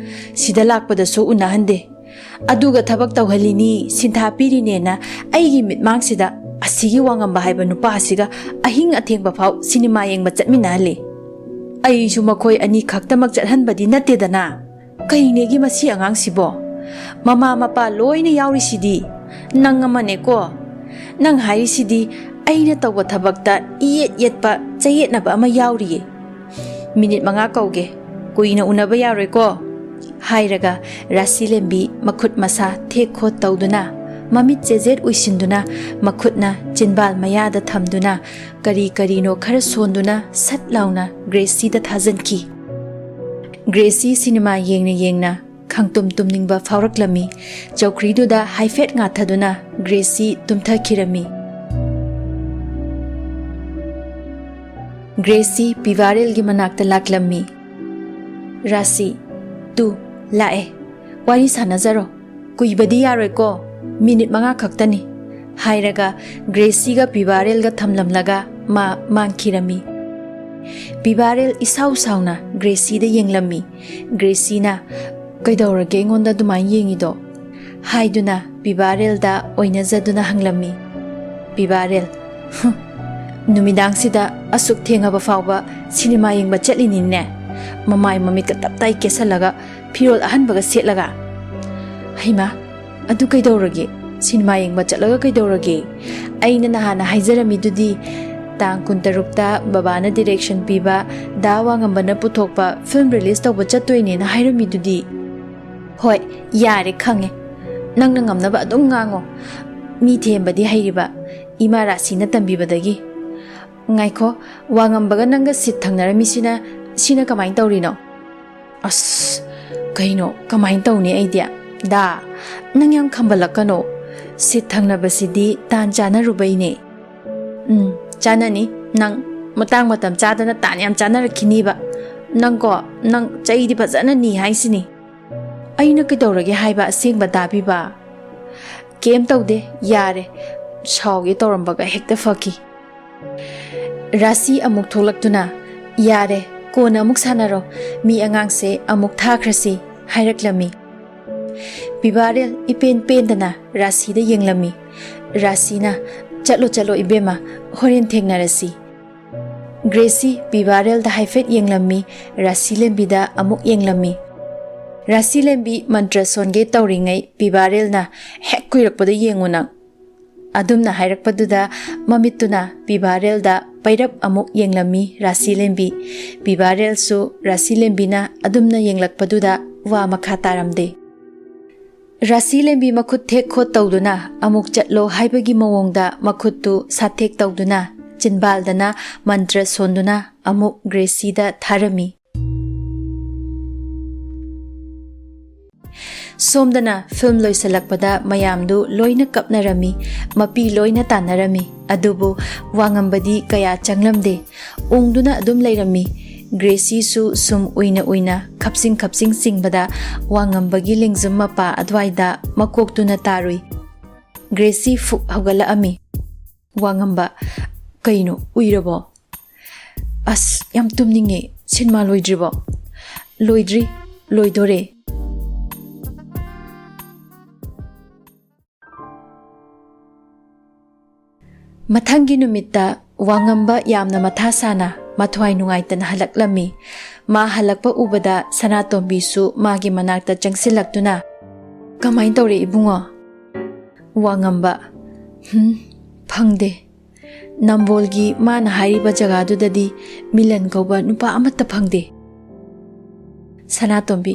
ꯁꯤꯗ ꯂꯥꯛꯄꯗꯁꯨ ꯎꯅꯍꯟꯗꯦ꯫ ꯑꯗꯨꯒ ꯊꯕꯛ ꯇꯧꯍꯜꯂꯤꯅꯤ, ꯁꯤꯟꯊꯥ ꯄꯤꯔꯤꯅꯦꯅ ꯑꯩꯒꯤ ꯃꯤꯠꯃꯥꯡꯁꯤꯗ ꯑꯁꯤꯒꯤ ꯋꯥꯉꯝꯕ ꯍꯥꯏꯕ ꯅꯨꯄꯥ ꯑꯁꯤꯒ ꯑꯍꯤꯡ ꯑꯊꯦꯡꯕ ꯐꯥꯎ ꯁꯤꯅꯦꯃꯥ ꯌꯦꯡꯕ ꯆꯠꯃꯤꯟꯅꯍꯜꯂꯤ꯫ ꯑꯩꯁꯨ ꯃꯈꯣꯏ ꯑꯅꯤ ꯈꯛꯇꯃꯛ ꯆꯠꯍꯟꯕꯗꯤ ꯅꯠꯇꯦꯗꯅ꯫ ꯀꯩꯅꯦꯒꯤ ꯃꯁꯤ ꯑꯉꯥꯡꯁꯤꯕꯣ? ꯃꯃꯥ ꯃꯄꯥ ꯂꯣꯏꯅ ꯌꯥꯎꯔꯤꯁꯤꯗꯤ꯫ ꯅꯪ ꯑꯃꯅꯦꯀꯣ꯫ ꯅꯪ ꯍꯥꯏꯔꯤꯁꯤꯗꯤ ꯑꯩꯅ ꯇꯧꯕ ꯊꯕꯛꯇ ꯏꯌꯦꯠ ꯌꯦꯠꯄ ꯆꯌꯦꯠꯅꯕ ꯑꯃ ꯌꯥꯎꯔꯤꯌꯦ꯫ ꯃꯤꯅꯤꯠ ꯃꯉꯥ ꯀꯧꯒꯦ, ꯀꯨꯏꯅ ꯎꯅꯕ ꯌꯥꯔꯣꯏꯀꯣ?" ꯍꯥꯏꯔꯒ ꯔꯥꯁꯤꯂꯦꯝꯕꯤ ꯃꯈꯨꯠ ꯃꯁꯥ ꯊꯦꯛ ꯈꯣꯠ ꯇꯧꯗꯨꯅ, ꯃꯃꯤꯠ ꯆꯦꯖꯦꯠ ꯎꯏꯁꯤꯟꯗꯨꯅ, ꯃꯈꯨꯠꯅ ꯆꯤꯟꯕꯥꯜ ꯃꯌꯥꯗ ꯊꯝꯗꯨꯅ, ꯀꯔꯤ ꯀꯔꯤꯅꯣ ꯈꯔ ꯁꯣꯟꯗꯨꯅ ꯁꯠ ꯂꯥꯎꯅ ꯒ꯭ꯔꯦꯁꯤꯗ ꯊꯥꯖꯤꯟꯈꯤ꯫ ꯒ꯭ꯔꯦꯁꯤ ꯁꯤꯅꯦꯃꯥ ꯌꯦꯡꯅ ꯌꯦꯡꯅ ꯈꯪꯇꯨꯝ ꯇꯨꯝꯅꯤꯡꯕ ꯐꯥꯎꯔꯛꯂꯝꯃꯤ꯫ ꯆꯧꯀ꯭ꯔꯤꯗꯨꯗ ꯍꯥꯏꯐꯦꯠ ꯉꯥꯊꯗꯨꯅ ꯒ꯭ꯔꯦꯁꯤ ꯇꯨꯝꯊꯈꯤꯔꯝꯃꯤ꯫ ꯒ꯭ꯔꯦꯁꯤ ꯄꯤꯕꯥꯔꯦꯜꯒꯤ ꯃꯅꯥꯛꯇ ꯂꯥꯛꯂꯝꯃꯤ꯫ "ꯔꯥꯁꯤ, ꯇꯨ, ꯂꯥꯛꯑꯦ꯫ ꯋꯥꯔꯤ ꯁꯥꯟꯅꯖꯔꯣ꯫ ꯀꯨꯏꯕꯗꯤ ꯌꯥꯔꯣꯏꯀꯣ, ꯃꯤꯅꯤꯠ ꯃꯉꯥ ꯈꯛꯇꯅꯤ" ꯍꯥꯏꯔꯒ ꯒ꯭ꯔꯦꯁꯤꯒ ꯄꯤꯕꯥꯔꯦꯜꯒ ꯊꯝꯂꯝꯂꯒ ꯃꯥ ꯃꯥꯡꯈꯤꯔꯝꯃꯤ꯫ ꯄꯤꯕꯥꯔꯦꯜ ꯏꯁꯥꯎ ꯁꯥꯎꯅ ꯒ꯭ꯔꯦꯁꯤꯗ ꯌꯦꯡꯂꯝꯃꯤ꯫ ꯒ꯭ꯔꯦꯁꯤꯅ, "ꯀꯩꯗꯧꯔꯒꯦ ꯑꯩꯉꯣꯟꯗ ꯑꯗꯨꯃꯥꯏꯅ ꯌꯦꯡꯉꯤꯗꯣ?" ꯍꯥꯏꯗꯨꯅ ꯄꯤꯕꯥꯔꯦꯜꯗ ꯑꯣꯏꯅꯖꯗꯨꯅ ꯍꯪꯂꯝꯃꯤ꯫ ꯄꯤꯕꯥꯔꯦꯜ, "ꯍꯨꯝ, ꯅꯨꯃꯤꯗꯥꯡꯁꯤꯗ ꯑꯁꯨꯛ ꯊꯦꯡꯉꯕ ꯐꯥꯎꯕ ꯁꯤꯅꯦꯃꯥ ꯌꯦꯡꯕ ꯆꯠꯂꯤꯅꯤꯅꯦ꯫ ꯃꯃꯥꯏ ꯃꯃꯤꯠꯀ ꯇꯞ ꯇꯥꯏ ꯀꯦꯁꯜꯂꯒ, ꯐꯤꯔꯣꯜ ꯑꯍꯟꯕꯒ ꯁꯦꯠꯂꯒ꯫ ꯍꯩꯃꯥ, ꯑꯗꯨ ꯀꯩꯗꯧꯔꯒꯦ? ꯁꯤꯅꯦꯃꯥ ꯌꯦꯡꯕ ꯆꯠꯂꯒ ꯀꯩꯗꯧꯔꯒꯦ? ꯑꯩꯅ ꯅꯍꯥꯟꯅ ꯍꯥꯏꯖꯔꯝꯃꯤꯗꯨꯗꯤ, ꯇꯥꯡ ꯀꯨꯟꯇꯔꯨꯛꯇ ꯕꯕꯥꯅ direction ꯄꯤꯕ ꯗꯥ ꯋꯥꯉꯝꯕꯅ ꯄꯨꯊꯣꯛꯄ film release ꯇꯧꯕ ꯆꯠꯇꯣꯏꯅꯦꯅ ꯍꯥꯏꯔꯝꯃꯤꯗꯨꯗꯤ꯫" "ꯍꯣꯏ, ꯌꯥꯔꯦ, ꯈꯪꯉꯦ꯫ ꯅꯪꯅ ꯉꯝꯅꯕ ꯑꯗꯨꯝ ꯉꯥꯡꯉꯣ꯫ ꯃꯤ ꯊꯦꯝꯕꯗꯤ ꯍꯩꯔꯤꯕ ꯏꯃꯥ ꯔꯥꯁꯤꯅ ꯇꯝꯕꯤꯕꯗꯒꯤ꯫ ꯉꯥꯏꯈꯣ, ꯋꯥꯉꯝꯕꯒ ꯅꯪꯒ seat ꯊꯪꯅꯔꯝꯃꯤꯁꯤꯅ, ꯁꯤꯅ ꯀꯃꯥꯏꯅ ꯇꯧꯔꯤꯅꯣ?" "ꯑꯁ, ꯀꯩꯅꯣ, ꯀꯃꯥꯏꯅ ꯇꯧꯅꯤ ꯑꯩꯗꯤ? ꯗꯥ, ꯅꯪ ꯌꯥꯝ ꯈꯝꯕꯜꯂꯛꯀꯅꯣ꯫ Seat ꯊꯪꯅꯕꯁꯤꯗꯤ ꯇꯥꯟ ꯆꯥꯅꯔꯨꯕꯩꯅꯦ꯫" "ꯎꯝ, ꯆꯥꯅꯅꯤ꯫ ꯅꯪ ꯃꯇꯥꯡ ꯃꯇꯝ ꯆꯥꯗꯅ ꯇꯥꯟ ꯌꯥꯝ ꯆꯥꯅꯔꯛꯈꯤꯅꯤꯕ꯫ ꯅꯪꯀꯣ, ꯅꯪ ꯆꯩꯗꯤ ꯐꯖꯅ ꯅꯤ ꯍꯥꯏꯁꯤꯅꯤ꯫" "ꯑꯩꯅ ꯀꯩꯗꯧꯔꯒꯦ ꯍꯥꯏꯕ ꯑꯁꯦꯡꯕ ꯇꯥꯕꯤꯕ?" "ꯀꯩꯝ ꯇꯧꯗꯦ, ꯌꯥꯔꯦ꯫" ꯁꯥꯎꯒꯦ ꯇꯧꯔꯝꯕꯒ ꯍꯦꯛꯇ ꯐꯈꯤ꯫ ꯔꯥꯁꯤ ꯑꯃꯨꯛ ꯊꯣꯛꯂꯛꯇꯨꯅ, "ꯌꯥꯔꯦ, ꯀꯣꯟꯅ ꯑꯃꯨꯛ ꯁꯥꯟꯅꯔꯣ, ꯃꯤ ꯑꯉꯥꯡꯁꯦ ꯑꯃꯨꯛ ꯊꯥꯈ꯭ꯔꯁꯤ" ꯍꯥꯏꯔꯛꯂꯝꯃꯤ꯫ ꯄꯤꯕꯥꯔꯦꯜ ꯏꯄꯦꯟ ꯄꯦꯟꯗꯅ ꯔꯥꯁꯤꯗ ꯌꯦꯡꯂꯝꯃꯤ꯫ ꯔꯥꯁꯤꯅ, "ꯆꯠꯂꯣ, ꯆꯠꯂꯣ ꯏꯕꯦꯝꯃ, ꯍꯣꯔꯦꯟ ꯊꯦꯡꯅꯔꯁꯤ꯫" ꯒ꯭ꯔꯦꯁꯤ ꯄꯤꯕꯥꯔꯦꯜꯗ ꯍꯥꯏꯐꯦꯠ ꯌꯦꯡꯂꯝꯃꯤ, ꯔꯥꯁꯤꯂꯦꯝꯕꯤꯗ ꯑꯃꯨꯛ ꯌꯦꯡꯂꯝꯃꯤ꯫ ꯔꯥꯁꯤꯂꯦꯝꯕꯤ ꯃꯟꯇ꯭ꯔ ꯁꯣꯟꯒꯦ ꯇꯧꯔꯤꯉꯩ ꯄꯤꯕꯥꯔꯦꯜꯅ, "ꯍꯦꯛ ꯀꯨꯏꯔꯛꯄꯗ ꯌꯦꯡꯉꯨ ꯅꯪ꯫" ꯑꯗꯨꯝꯅ ꯍꯥꯏꯔꯛꯄꯗꯨꯗ ꯃꯃꯤꯠꯇꯨꯅ ꯄꯤꯕꯥꯔꯦꯜꯗ ꯄꯩꯔꯞ ꯑꯃꯨꯛ ꯌꯦꯡꯂꯝꯃꯤ ꯔꯥꯁꯤꯂꯦꯝꯕꯤ꯫ ꯄꯤꯕꯥꯔꯦꯜꯁꯨ ꯔꯥꯁꯤꯂꯦꯝꯕꯤꯅ ꯑꯗꯨꯝꯅ ꯌꯦꯡꯂꯛꯄꯗꯨꯗ ꯋꯥ ꯃꯈꯥ ꯇꯥꯔꯝꯗꯦ꯫ ꯔꯥꯁꯤꯂꯦꯝꯕꯤ ꯃꯈꯨꯠ ꯊꯦꯛ ꯈꯣꯠ ꯇꯧꯗꯨꯅ ꯑꯃꯨꯛ ꯆꯠꯂꯣ ꯍꯥꯏꯕꯒꯤ ꯃꯑꯣꯡꯗ ꯃꯈꯨꯠꯇꯨ ꯁꯥꯊꯦꯛ ꯇꯧꯗꯨꯅ ꯆꯤꯟꯕꯥꯜꯗꯅ ꯃꯟꯇ꯭ꯔ ꯁꯣꯟꯗꯨꯅ ꯑꯃꯨꯛ ꯒ꯭ꯔꯦꯁꯤꯗ ꯊꯥꯔꯝꯃꯤ꯫ ꯁꯣꯝꯗꯅ ꯐꯤꯜꯝ ꯂꯣꯏꯁꯤꯜꯂꯛꯄꯗ ꯃꯌꯥꯝꯗꯨ ꯂꯣꯏꯅ ꯀꯞꯅꯔꯝꯃꯤ, ꯃꯄꯤ ꯂꯣꯏꯅ ꯇꯥꯟꯅꯔꯝꯃꯤ꯫ ꯑꯗꯨꯕꯨ ꯋꯥꯉꯝꯕꯗꯤ ꯀꯌꯥ ꯆꯪꯂꯝꯗꯦ, ꯎꯪꯗꯨꯅ ꯑꯗꯨꯝ ꯂꯩꯔꯝꯃꯤ꯫ ꯒ꯭ꯔꯦꯁꯤꯁꯨ ꯁꯨꯝ ꯎꯏꯅ ꯎꯏꯅ ꯈꯞꯆꯤꯡ ꯈꯞꯆꯤꯡ ꯆꯤꯡꯕꯗ ꯋꯥꯉꯝꯕꯒꯤ ꯂꯦꯡꯖꯨꯝ ꯃꯄꯥ ꯑꯗꯨꯋꯥꯏꯗ ꯃꯀꯣꯛꯇꯨꯅ ꯇꯥꯔꯨꯏ꯫ ꯒ꯭ꯔꯦꯁꯤ ꯐꯨꯛ ꯍꯧꯒꯠꯂꯛꯑꯝꯃꯤ꯫ ꯋꯥꯉꯝꯕ, "ꯀꯩꯅꯣ, ꯎꯏꯔꯕꯣ?" "ꯑꯁ, ꯌꯥꯝ ꯇꯨꯝꯅꯤꯡꯉꯦ꯫ ꯁꯤꯅꯦꯃꯥ ꯂꯣꯏꯗ꯭ꯔꯤꯕꯣ?" "ꯂꯣꯏꯗ꯭ꯔꯤ, ꯂꯣꯏꯗꯣꯔꯦ꯫" ꯃꯊꯪꯒꯤ ꯅꯨꯃꯤꯠꯇ ꯋꯥꯉꯝꯕ ꯌꯥꯝꯅ ꯃꯊꯥ ꯁꯥꯅ, ꯃꯊ꯭ꯋꯥꯏ ꯅꯨꯡꯉꯥꯏꯇꯅ ꯍꯜꯂꯛꯂꯝꯃꯤ꯫ ꯃꯥ ꯍꯜꯂꯛꯄ ꯎꯕꯗ ꯁꯅꯥꯇꯣꯝꯕꯤꯁꯨ ꯃꯥꯒꯤ ꯃꯅꯥꯛꯇ ꯆꯪꯁꯤꯜꯂꯛꯇꯨꯅ, "ꯀꯃꯥꯏꯅ ꯇꯧꯔꯦ ꯏꯕꯨꯡꯉꯣ?" ꯋꯥꯉꯝꯕ, "ꯍꯨꯝ, ꯐꯪꯗꯦ꯫ ꯅꯝꯕꯣꯜꯒꯤ ꯃꯥꯅ ꯍꯥꯏꯔꯤꯕ ꯖꯒꯥꯗꯨꯗꯗꯤ ꯃꯤꯂꯟ ꯀꯧꯕ ꯅꯨꯄꯥ ꯑꯃꯠꯇ ꯐꯪꯗꯦ꯫" ꯁꯅꯥꯇꯣꯝꯕꯤ,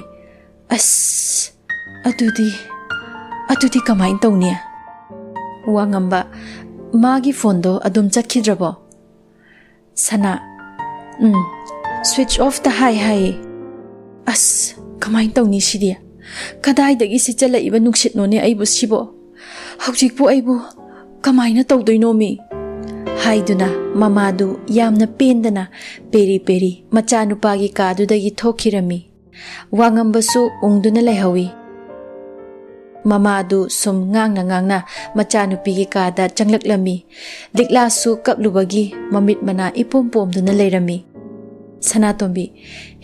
"ꯑꯁ, ꯑꯗꯨꯗꯤ, ꯑꯗꯨꯗꯤ ꯀꯃꯥꯏꯅ ꯇꯧꯅꯤ?" ꯋꯥꯉꯝꯕ, "ꯃꯥꯒꯤ ꯐꯣꯟꯗꯣ ꯑꯗꯨꯝ ꯆꯠꯈꯤꯗ꯭ꯔꯕꯣ?" ꯁꯅꯥ, "ꯎꯝ, ꯁ꯭ꯋꯤꯆ ꯑꯣꯐꯇ ꯍꯥꯏ ꯍꯥꯏꯌꯦ꯫ ꯑꯁ, ꯀꯃꯥꯏꯅ ꯇꯧꯅꯤ ꯁꯤꯗꯤ? ꯀꯗꯥꯏꯗꯒꯤ ꯁꯤꯠꯆꯜꯂꯛꯏꯕ ꯅꯨꯡꯁꯤꯠꯅꯣꯅꯦ ꯑꯩꯕꯨ ꯁꯤꯕꯣ? ꯍꯧꯖꯤꯛꯄꯨ ꯑꯩꯕꯨ ꯀꯃꯥꯏꯅ ꯇꯧꯗꯣꯏꯅꯣꯃꯤ?" ꯍꯥꯏꯗꯨꯅ ꯃꯃꯥꯗꯨ ꯌꯥꯝꯅ ꯄꯦꯟꯗꯅ ꯄꯦꯔꯤ ꯄꯦꯔꯤ ꯃꯆꯥꯅꯨꯄꯥꯒꯤ ꯀꯥꯗꯨꯗꯒꯤ ꯊꯣꯛꯈꯤꯔꯝꯃꯤ꯫ ꯋꯥꯉꯝꯕꯁꯨ ꯎꯪꯗꯨꯅ ꯂꯩꯍꯧꯏ꯫ ꯃꯃꯥꯗꯨ ꯁꯨꯝ ꯉꯥꯡꯅ ꯉꯥꯡꯅ ꯃꯆꯥꯅꯨꯄꯤꯒꯤ ꯀꯥꯗ ꯆꯪꯂꯛꯂꯝꯃꯤ꯫ ꯂꯤꯛꯂꯥꯁꯨ ꯀꯞꯂꯨꯕꯒꯤ ꯃꯃꯤꯠ ꯃꯅꯥ ꯏꯄꯣꯝ ꯄꯣꯝꯗꯨꯅ ꯂꯩꯔꯝꯃꯤ꯫ ꯁꯅꯥꯇꯣꯝꯕꯤ,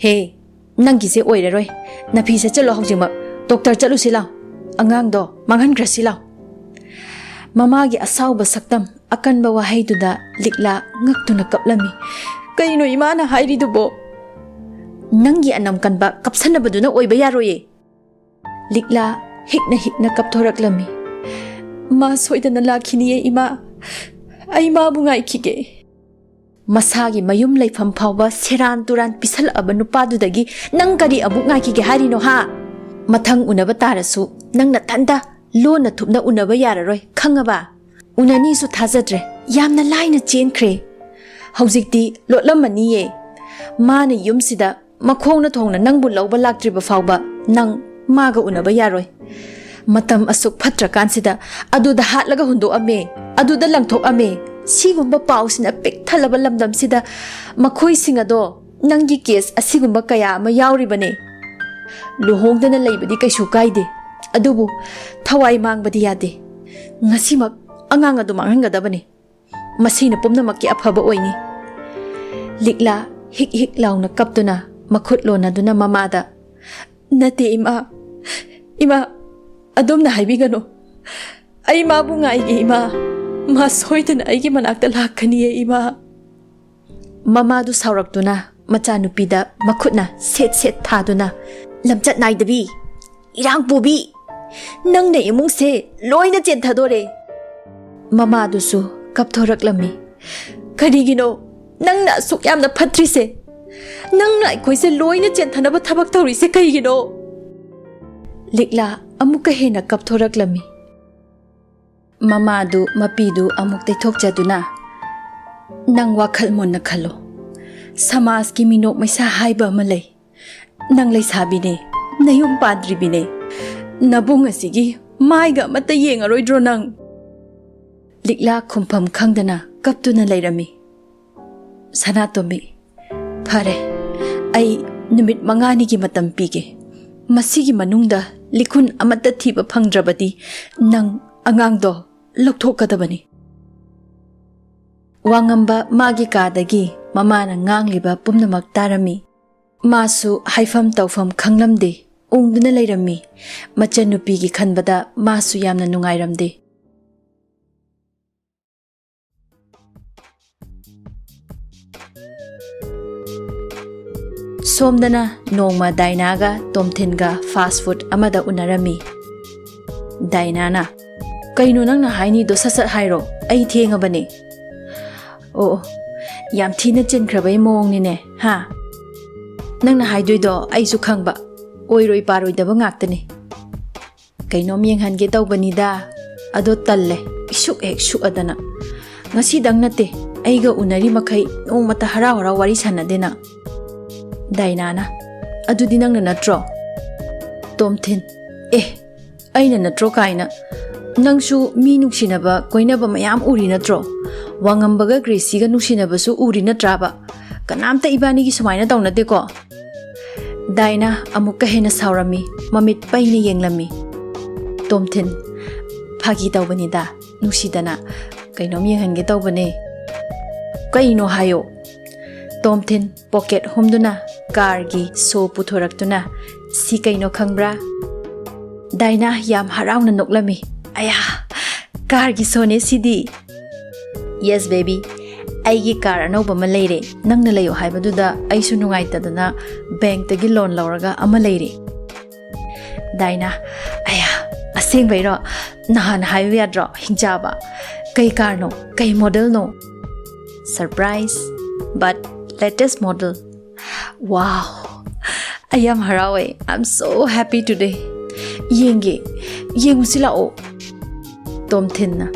"ꯍꯦ, ꯅꯪꯒꯤꯁꯦ ꯑꯣꯏꯔꯔꯣꯏ꯫ ꯅꯐꯤ ꯁꯦꯠꯆꯜꯂꯣ ꯍꯧꯖꯤꯛꯃꯛ꯫ ꯗꯣꯛꯇꯔ ꯆꯠꯂꯨꯁꯤ ꯂꯥꯎ꯫ ꯑꯉꯥꯡꯗꯣ ꯃꯥꯡꯍꯟꯈ꯭ꯔꯁꯤ ꯂꯥꯎ꯫" ꯃꯃꯥꯒꯤ ꯑꯁꯥꯎꯕ ꯁꯛꯇꯝ, ꯑꯀꯟꯕ ꯋꯥꯍꯩꯗꯨꯗ ꯂꯤꯛꯂꯥ ꯉꯛꯇꯨꯅ ꯀꯞꯂꯝꯃꯤ꯫ "ꯀꯩꯅꯣ ꯏꯃꯥꯅ ꯍꯥꯏꯔꯤꯗꯨꯕꯣ?" "ꯅꯪꯒꯤ ꯑꯅꯝ ꯀꯟꯕ ꯀꯞꯁꯟꯅꯕꯗꯨꯅ ꯑꯣꯏꯕ ꯌꯥꯔꯣꯏꯌꯦ꯫" ꯂꯤꯛꯂꯥ ꯍꯤꯛꯅ ꯍꯤꯛꯅ ꯀꯞꯊꯣꯔꯛꯂꯝꯃꯤ꯫ "ꯃꯥ ꯁꯣꯏꯗꯅ ꯂꯥꯛꯈꯤꯅꯤꯌꯦ ꯏꯃꯥ꯫ ꯑꯩ ꯃꯥꯕꯨ ꯉꯥꯏꯈꯤꯒꯦ꯫" ꯃꯁꯥꯒꯤ ꯃꯌꯨꯝ ꯂꯩꯐꯝ ꯐꯥꯎꯕ ꯁꯦꯔꯥꯟ ꯇꯨꯔꯥꯟ ꯄꯤꯁꯜꯂꯛꯑꯕ ꯅꯨꯄꯥꯗꯨꯗꯒꯤ ꯅꯪ ꯀꯔꯤ ꯑꯃꯨꯛ ꯉꯥꯏꯈꯤꯒꯦ ꯍꯥꯏꯔꯤꯅꯣ ꯍꯥ? ꯃꯊꯪ ꯎꯅꯕ ꯇꯥꯔꯁꯨ ꯅꯪ ꯅꯊꯟꯗ ꯂꯣꯟꯅ ꯊꯨꯞꯅ ꯎꯅꯕ ꯌꯥꯔꯔꯣꯏ, ꯈꯪꯉꯕ? ꯎꯅꯅꯤꯁꯨ ꯊꯥꯖꯗ꯭ꯔꯦ, ꯌꯥꯝꯅ ꯂꯥꯏꯅ ꯆꯦꯟꯈ꯭ꯔꯦ꯫ ꯍꯧꯖꯤꯛꯇꯤ ꯂꯣꯠꯂꯝꯃꯅꯤꯌꯦ꯫ ꯃꯥꯅ ꯌꯨꯝꯁꯤꯗ ꯃꯈꯣꯡꯅ ꯊꯣꯡꯅ ꯅꯪꯕꯨ ꯂꯧꯕ ꯂꯥꯛꯇ꯭ꯔꯤꯕ ꯐꯥꯎꯕ ꯅꯪ ꯃꯥꯒ ꯎꯅꯕ ꯌꯥꯔꯣꯏ꯫ ꯃꯇꯝ ꯑꯁꯨꯛ ꯐꯠꯇ꯭ꯔꯀꯥꯟꯁꯤꯗ ꯑꯗꯨꯗ ꯍꯥꯠꯂꯒ ꯍꯨꯟꯗꯣꯛꯑꯝꯃꯦ, ꯑꯗꯨꯗ ꯂꯪꯊꯣꯛꯑꯝꯃꯦ꯫ ꯁꯤꯒꯨꯝꯕ ꯄꯥꯎꯁꯤꯅ ꯄꯤꯛ ꯊꯜꯂꯕ ꯂꯝꯗꯝꯁꯤꯗ ꯃꯈꯣꯏꯁꯤꯡ ꯑꯗꯣ ꯅꯪꯒꯤ ꯀꯦꯁ ꯑꯁꯤꯒꯨꯝꯕ ꯀꯌꯥ ꯑꯃ ꯌꯥꯎꯔꯤꯕꯅꯦ꯫ ꯂꯨꯍꯣꯡꯗꯅ ꯂꯩꯕꯗꯤ ꯀꯩꯁꯨ ꯀꯥꯏꯗꯦ, ꯑꯗꯨꯕꯨ ꯊꯋꯥꯏ ꯃꯥꯡꯕꯗꯤ ꯌꯥꯗꯦ꯫ ꯉꯁꯤꯃꯛ ꯑꯉꯥꯡ ꯑꯗꯨ ꯃꯥꯡꯍꯟꯒꯗꯕꯅꯤ꯫ ꯃꯁꯤꯅ ꯄꯨꯝꯅꯃꯛꯀꯤ ꯑꯐꯕ ꯑꯣꯏꯅꯤ꯫ ꯂꯤꯛꯂꯥ ꯍꯤꯛ ꯍꯤꯛ ꯂꯥꯎꯅ ꯀꯞꯇꯨꯅ ꯃꯈꯨꯠ ꯂꯣꯟꯅꯗꯨꯅ ꯃꯃꯥꯗ, "ꯅꯠꯇꯦ ꯏꯃꯥ, ꯏꯃꯥ, ꯑꯗꯨꯝꯅ ꯍꯥꯏꯕꯤꯒꯅꯨ꯫ ꯑꯩ ꯃꯥꯕꯨ ꯉꯥꯏꯒꯦ ꯏꯃꯥ꯫ ꯃꯥ ꯁꯣꯏꯗꯅ ꯑꯩꯒꯤ ꯃꯅꯥꯛꯇ ꯂꯥꯛꯀꯅꯤꯌꯦ ꯏꯃꯥ꯫" ꯃꯃꯥꯗꯨ ꯁꯥꯎꯔꯛꯇꯨꯅ ꯃꯆꯥꯅꯨꯄꯤꯗ ꯃꯈꯨꯠꯅ ꯁꯦꯠ ꯁꯦꯠ ꯊꯥꯗꯨꯅ, "ꯂꯝꯆꯠ ꯅꯥꯏꯗꯕꯤ, ꯏꯔꯥꯡ ꯄꯨꯕꯤ, ꯅꯪꯅ ꯏꯃꯨꯡꯁꯦ ꯂꯣꯏꯅ ꯆꯦꯟꯊꯗꯣꯔꯦ꯫" ꯃꯃꯥꯗꯨꯁꯨ ꯀꯞꯊꯣꯔꯛꯂꯝꯃꯤ꯫ "ꯀꯔꯤꯒꯤꯅꯣ ꯅꯪꯅ ꯑꯁꯨꯛ ꯌꯥꯝꯅ ꯐꯠꯇ꯭ꯔꯤꯁꯦ? ꯅꯪꯅ ꯑꯩꯈꯣꯏꯁꯦ ꯂꯣꯏꯅ ꯆꯦꯟꯊꯅꯕ ꯊꯕꯛ ꯇꯧꯔꯤꯁꯦ ꯀꯩꯒꯤꯅꯣ?" ꯂꯤꯛꯂꯥ ꯑꯃꯨꯛꯀ ꯍꯦꯟꯅ ꯀꯞꯊꯣꯔꯛꯂꯝꯃꯤ꯫ ꯃꯃꯥꯗꯨ ꯃꯄꯤꯗꯨ ꯑꯃꯨꯛ ꯇꯩꯊꯣꯛꯆꯗꯨꯅ, "ꯅꯪ ꯋꯥꯈꯜ ꯃꯨꯟꯅ ꯈꯜꯂꯣ꯫ ꯁꯃꯥꯖꯀꯤ ꯃꯤꯅꯣꯛ ꯃꯩꯁꯥ ꯍꯥꯏꯕ ꯑꯃ ꯂꯩ꯫ ꯅꯪ ꯂꯩꯁꯥꯕꯤꯅꯦ, ꯅꯌꯨꯝ ꯄꯥꯟꯗ꯭ꯔꯤꯕꯤꯅꯦ꯫ ꯅꯕꯨꯡ ꯑꯁꯤꯒꯤ ꯃꯥꯏꯒ ꯑꯃꯠꯇ ꯌꯦꯡꯉꯔꯣꯏꯗ꯭ꯔꯣ ꯅꯪ?" ꯂꯤꯛꯂꯥ ꯈꯨꯝꯐꯝ ꯈꯪꯗꯅ ꯀꯞꯇꯨꯅ ꯂꯩꯔꯝꯃꯤ꯫ ꯁꯅꯥꯇꯣꯝꯕꯤ, "ꯐꯔꯦ, ꯑꯩ ꯅꯨꯃꯤꯠ ꯃꯉꯥꯅꯤꯒꯤ ꯃꯇꯝ ꯄꯤꯒꯦ꯫ ꯃꯁꯤꯒꯤ ꯃꯅꯨꯡꯗ ꯂꯤꯈꯨꯟ ꯑꯃꯠꯇ ꯊꯤꯕ ꯐꯪꯗ꯭ꯔꯕꯗꯤ ꯅꯪ ꯑꯉꯥꯡꯗꯣ ꯂꯧꯊꯣꯛꯀꯗꯕꯅꯤ꯫" ꯋꯥꯉꯝꯕ ꯃꯥꯒꯤ ꯀꯥꯗꯒꯤ ꯃꯃꯥꯅ ꯉꯥꯡꯂꯤꯕ ꯄꯨꯝꯅꯃꯛ ꯇꯥꯔꯝꯃꯤ꯫ ꯃꯥꯁꯨ ꯍꯥꯏꯐꯝ ꯇꯧꯐꯝ ꯈꯪꯂꯝꯗꯦ, ꯎꯪꯗꯨꯅ ꯂꯩꯔꯝꯃꯤ꯫ ꯃꯆꯟꯅꯨꯄꯤꯒꯤ ꯈꯟꯕꯗ ꯃꯥꯁꯨ ꯌꯥꯝꯅ ꯅꯨꯡꯉꯥꯏꯔꯝꯗꯦ꯫ ꯁꯣꯝꯗꯅ ꯅꯣꯡꯃ ꯗꯥꯏꯅꯥꯒ ꯇꯣꯝꯊꯤꯟꯒ ꯐꯥꯁ ꯐꯨꯗ ꯑꯃꯗ ꯎꯅꯔꯝꯃꯤ꯫ ꯗꯥꯏꯅꯥꯅ, "ꯀꯩꯅꯣ ꯅꯪꯅ ꯍꯥꯏꯅꯤꯗꯣ? ꯁꯠ ꯁꯠ ꯍꯥꯏꯔꯣ, ꯑꯩ ꯊꯦꯡꯉꯕꯅꯦ꯫" "ꯑꯣ, ꯑꯣ, ꯌꯥꯝ ꯊꯤꯅ ꯆꯤꯟꯈ꯭ꯔꯕꯩ ꯃꯑꯣꯡꯅꯤꯅꯦ, ꯍꯥ? ꯅꯪꯅ ꯍꯥꯏꯗꯣꯏꯗꯣ ꯑꯩꯁꯨ ꯈꯪꯕ, ꯑꯣꯏꯔꯣꯏ ꯄꯥꯔꯣꯏꯗꯕ ꯉꯥꯛꯇꯅꯤ꯫ ꯀꯩꯅꯣꯝ ꯌꯦꯡꯍꯟꯒꯦ ꯇꯧꯕꯅꯤꯗ, ꯑꯗꯣ ꯇꯜꯂꯦ, ꯏꯁꯨꯛ ꯍꯦꯛ ꯁꯨꯛꯑꯗꯅ꯫ ꯉꯁꯤꯗꯪ ꯅꯠꯇꯦ, ꯑꯩꯒ ꯎꯅꯔꯤ ꯃꯈꯩ ꯅꯣꯡꯃꯇ ꯍꯔꯥꯎ ꯍꯔꯥꯎ ꯋꯥꯔꯤ ꯁꯥꯟꯅꯗꯦ ꯅꯪ꯫" ꯗꯥꯏꯅꯥꯅ, "ꯑꯗꯨꯗꯤ ꯅꯪꯅ ꯅꯠꯇ꯭ꯔꯣ?" ꯇꯣꯝꯊꯤꯟ, "ꯑꯦ, ꯑꯩꯅ ꯅꯠꯇ꯭ꯔꯣ ꯀꯥꯏꯅ? ꯅꯪꯁꯨ ꯃꯤ ꯅꯨꯡꯁꯤꯅꯕ ꯀꯣꯏꯅꯕ ꯃꯌꯥꯝ ꯎꯔꯤ ꯅꯠꯇ꯭ꯔꯣ? ꯋꯥꯉꯝꯕꯒ ꯒ꯭ꯔꯦꯁꯤꯒ ꯅꯨꯡꯁꯤꯅꯕꯁꯨ ꯎꯔꯤ ꯅꯠꯇ꯭ꯔꯥꯕ? ꯀꯅꯥꯝꯇ ꯏꯕꯥꯅꯤꯒꯤ ꯁꯨꯃꯥꯏꯅ ꯇꯧꯅꯗꯦꯀꯣ?" ꯗꯥꯏꯅꯥ ꯑꯃꯨꯛꯀ ꯍꯦꯟꯅ ꯁꯥꯎꯔꯝꯃꯤ, ꯃꯃꯤꯠ ꯄꯩꯅ ꯌꯦꯡꯂꯝꯃꯤ꯫ ꯇꯣꯝꯊꯤꯟ, "ꯐꯥꯒꯤ ꯇꯧꯕꯅꯤꯗ, ꯅꯨꯡꯁꯤꯗꯅ ꯀꯩꯅꯣꯝ ꯌꯦꯡꯍꯟꯒꯦ ꯇꯧꯕꯅꯦ꯫" "ꯀꯩꯅꯣ ꯍꯥꯏꯌꯣ?" ꯇꯣꯝꯊꯤꯟ ꯄꯣꯀꯦꯠ ꯍꯨꯝꯗꯨꯅ ꯀꯥꯔꯒꯤ ꯁꯣ ꯄꯨꯊꯣꯔꯛꯇꯨꯅ, "ꯁꯤ ꯀꯩꯅꯣ ꯈꯪꯕ꯭ꯔꯥ?" ꯗꯥꯏꯅꯥ ꯌꯥꯝ ꯍꯔꯥꯎꯅ ꯅꯣꯛꯂꯝꯃꯤ꯫ "ꯑꯌꯥ, ꯀꯥꯔꯒꯤ ꯁꯣꯅꯦ ꯁꯤꯗꯤ!" "Yes baby, ꯑꯩꯒꯤ ꯀꯥꯔ ꯑꯅꯧꯕ ꯑꯃ ꯂꯩꯔꯦ, ꯅꯪꯅ ꯂꯩꯌꯣ ꯍꯥꯏꯕꯗꯨꯗ ꯑꯩꯁꯨ ꯅꯨꯡꯉꯥꯏꯇꯗꯅ ꯕꯦꯡꯛꯇꯒꯤ ꯂꯣꯟ ꯂꯧꯔꯒ ꯑꯃ ꯂꯩꯔꯦ꯫" ꯗꯥꯏꯅꯥ, "ꯑꯌꯥ, ꯑꯁꯦꯡꯕꯩꯔꯣ? ꯅꯍꯥꯟ ꯍꯥꯏꯌꯨ ꯌꯥꯗ꯭ꯔꯣ, ꯍꯤꯡꯆꯥꯕ? ꯀꯩ ꯀꯥꯔꯅꯣ? ꯀꯩ ꯃꯣꯗꯦꯜꯅꯣ?" "Surprise, but latest model." "Wow, ꯑꯩ ꯌꯥꯝ ꯍꯔꯥꯎꯋꯦ꯫ I'm so happy today꯫ ꯌꯦꯡꯒꯦ, ꯌꯦꯡꯉꯨꯁꯤ ꯂꯥꯛꯑꯣ꯫" ꯇꯣꯝꯊꯤꯟꯅ,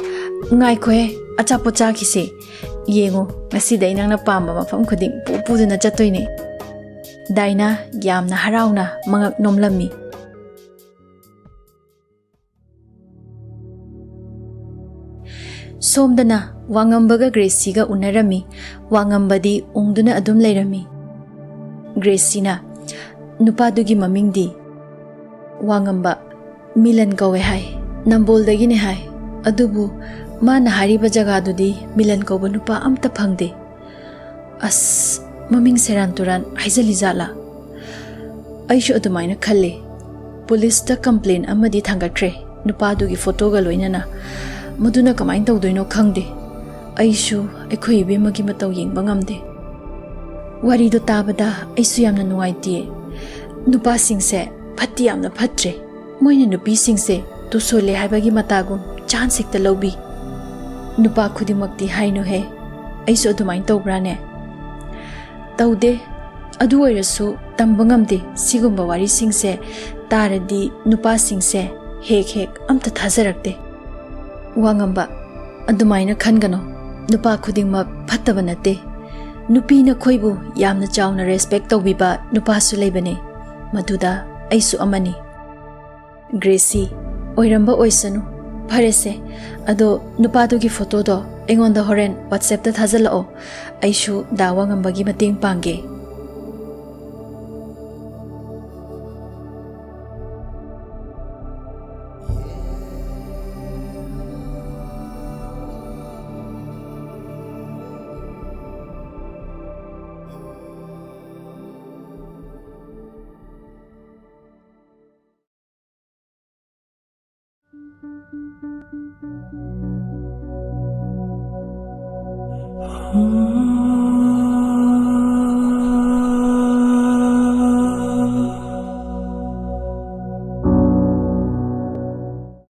"ꯉꯥꯏꯈꯣꯍꯦ, ꯑꯆꯥꯄꯣꯠ ꯆꯥꯈꯤꯁꯦ꯫ ꯌꯦꯡꯉꯨ, ꯉꯁꯤꯗꯩ ꯅꯪꯅ ꯄꯥꯝꯕ ꯃꯐꯝ ꯈꯨꯗꯤꯡ ꯄꯨ ꯄꯨꯗꯨꯅ ꯆꯠꯇꯣꯏꯅꯦ꯫" ꯗꯥꯏꯅꯥ ꯌꯥꯝꯅ ꯍꯔꯥꯎꯅ ꯃꯉꯛ ꯅꯣꯝꯂꯝꯃꯤ꯫ ꯁꯣꯝꯗꯅ ꯋꯥꯉꯝꯕꯒ ꯒ꯭ꯔꯦꯁꯤꯒ ꯎꯅꯔꯝꯃꯤ꯫ ꯋꯥꯉꯝꯕꯗꯤ ꯎꯪꯗꯨꯅ ꯑꯗꯨꯝ ꯂꯩꯔꯝꯃꯤ꯫ ꯒ꯭ꯔꯦꯁꯤꯅ, "ꯅꯨꯄꯥꯗꯨꯒꯤ ꯃꯃꯤꯡꯗꯤ?" ꯋꯥꯉꯝꯕ, "ꯃꯤꯂꯟ ꯀꯧꯋꯦ ꯍꯥꯏ, ꯅꯝꯕꯣꯜꯗꯒꯤꯅꯦ ꯍꯥꯏ꯫ ꯑꯗꯨꯕꯨ ꯃꯥꯅ ꯍꯥꯏꯔꯤꯕ ꯖꯒꯥꯗꯨꯗꯤ ꯃꯤꯂꯟ ꯀꯧꯕ ꯅꯨꯄꯥ ꯑꯝꯇ ꯐꯪꯗꯦ꯫ ꯑꯁ, ꯃꯃꯤꯡ ꯁꯦꯔꯥꯟ ꯇꯨꯔꯥꯟ ꯍꯥꯏꯖꯜꯂꯤ ꯖꯥꯠꯂꯥ?" "ꯑꯩꯁꯨ ꯑꯗꯨꯃꯥꯏꯅ ꯈꯜꯂꯤ꯫ ꯄꯨꯂꯤꯁꯇ ꯀꯝꯄ꯭ꯂꯦꯟ ꯑꯃꯗꯤ ꯊꯥꯡꯒꯠꯈ꯭ꯔꯦ, ꯅꯨꯄꯥꯗꯨꯒꯤ ꯐꯣꯇꯣꯒ ꯂꯣꯏꯅꯅ꯫ ꯃꯗꯨꯅ ꯀꯃꯥꯏꯅ ꯇꯧꯗꯣꯏꯅꯣ ꯈꯪꯗꯦ꯫ ꯑꯩꯁꯨ ꯑꯩꯈꯣꯏ ꯏꯕꯦꯝꯃꯒꯤ ꯃꯇꯧ ꯌꯦꯡꯕ ꯉꯝꯗꯦ꯫" ꯋꯥꯔꯤꯗꯣ ꯇꯥꯕꯗ ꯑꯩꯁꯨ ꯌꯥꯝꯅ ꯅꯨꯡꯉꯥꯏꯇꯦ꯫ ꯅꯨꯄꯥꯁꯤꯡꯁꯦ ꯐꯠꯇꯤ ꯌꯥꯝꯅ ꯐꯠꯇ꯭ꯔꯦ꯫ ꯃꯣꯏꯅ ꯅꯨꯄꯤꯁꯤꯡꯁꯦ ꯇꯨꯁꯣꯜꯂꯦ ꯍꯥꯏꯕꯒꯤ ꯃꯇꯥꯒꯨꯝ ꯆꯥꯟꯁ ꯍꯦꯛꯇ ꯂꯧꯕꯤ꯫ ꯅꯨꯄꯥ ꯈꯨꯗꯤꯡꯃꯛꯇꯤ ꯍꯥꯏꯅꯨꯍꯦ꯫ ꯑꯩꯁꯨ ꯑꯗꯨꯃꯥꯏꯅ ꯇꯧꯕ꯭ꯔꯥꯅꯦ? ꯇꯧꯗꯦ꯫ ꯑꯗꯨ ꯑꯣꯏꯔꯁꯨ ꯇꯝꯕ ꯉꯝꯗꯦ꯫ ꯁꯤꯒꯨꯝꯕ ꯋꯥꯔꯤꯁꯤꯡꯁꯦ ꯇꯥꯔꯗꯤ ꯅꯨꯄꯥꯁꯤꯡꯁꯦ ꯍꯦꯛ ꯍꯦꯛ ꯑꯝꯇ ꯊꯥꯖꯔꯛꯇꯦ꯫ ꯋꯥꯉꯝꯕ, ꯑꯗꯨꯃꯥꯏꯅ ꯈꯟꯒꯅꯣ꯫ ꯅꯨꯄꯥ ꯈꯨꯗꯤꯡꯃꯛ ꯐꯠꯇꯕ ꯅꯠꯇꯦ꯫ ꯅꯨꯄꯤ ꯅꯈꯣꯏꯕꯨ ꯌꯥꯝꯅ ꯆꯥꯎꯅ ꯔꯦꯁꯄꯦꯛ ꯇꯧꯕꯤꯕ ꯅꯨꯄꯥꯁꯨ ꯂꯩꯕꯅꯦ꯫ ꯃꯗꯨꯗ ꯑꯩꯁꯨ ꯑꯃꯅꯤ꯫ ꯒ꯭ꯔꯦꯁꯤ꯫ ꯑꯣꯏꯔꯝꯕ ꯑꯣꯏꯁꯅꯨ꯫ ꯐꯔꯦꯁꯦ, ꯑꯗꯣ ꯅꯨꯄꯥꯗꯨꯒꯤ ꯐꯣꯇꯣꯗꯣ ꯑꯩꯉꯣꯟꯗ ꯍꯣꯔꯦꯟ WhatsApp-ꯇ ꯊꯥꯖꯤꯜꯂꯛꯑꯣ꯫ ꯑꯩꯁꯨ ꯗꯥ ꯋꯥꯉꯝꯕꯒꯤ ꯃꯇꯦꯡ ꯄꯥꯡꯒꯦ꯫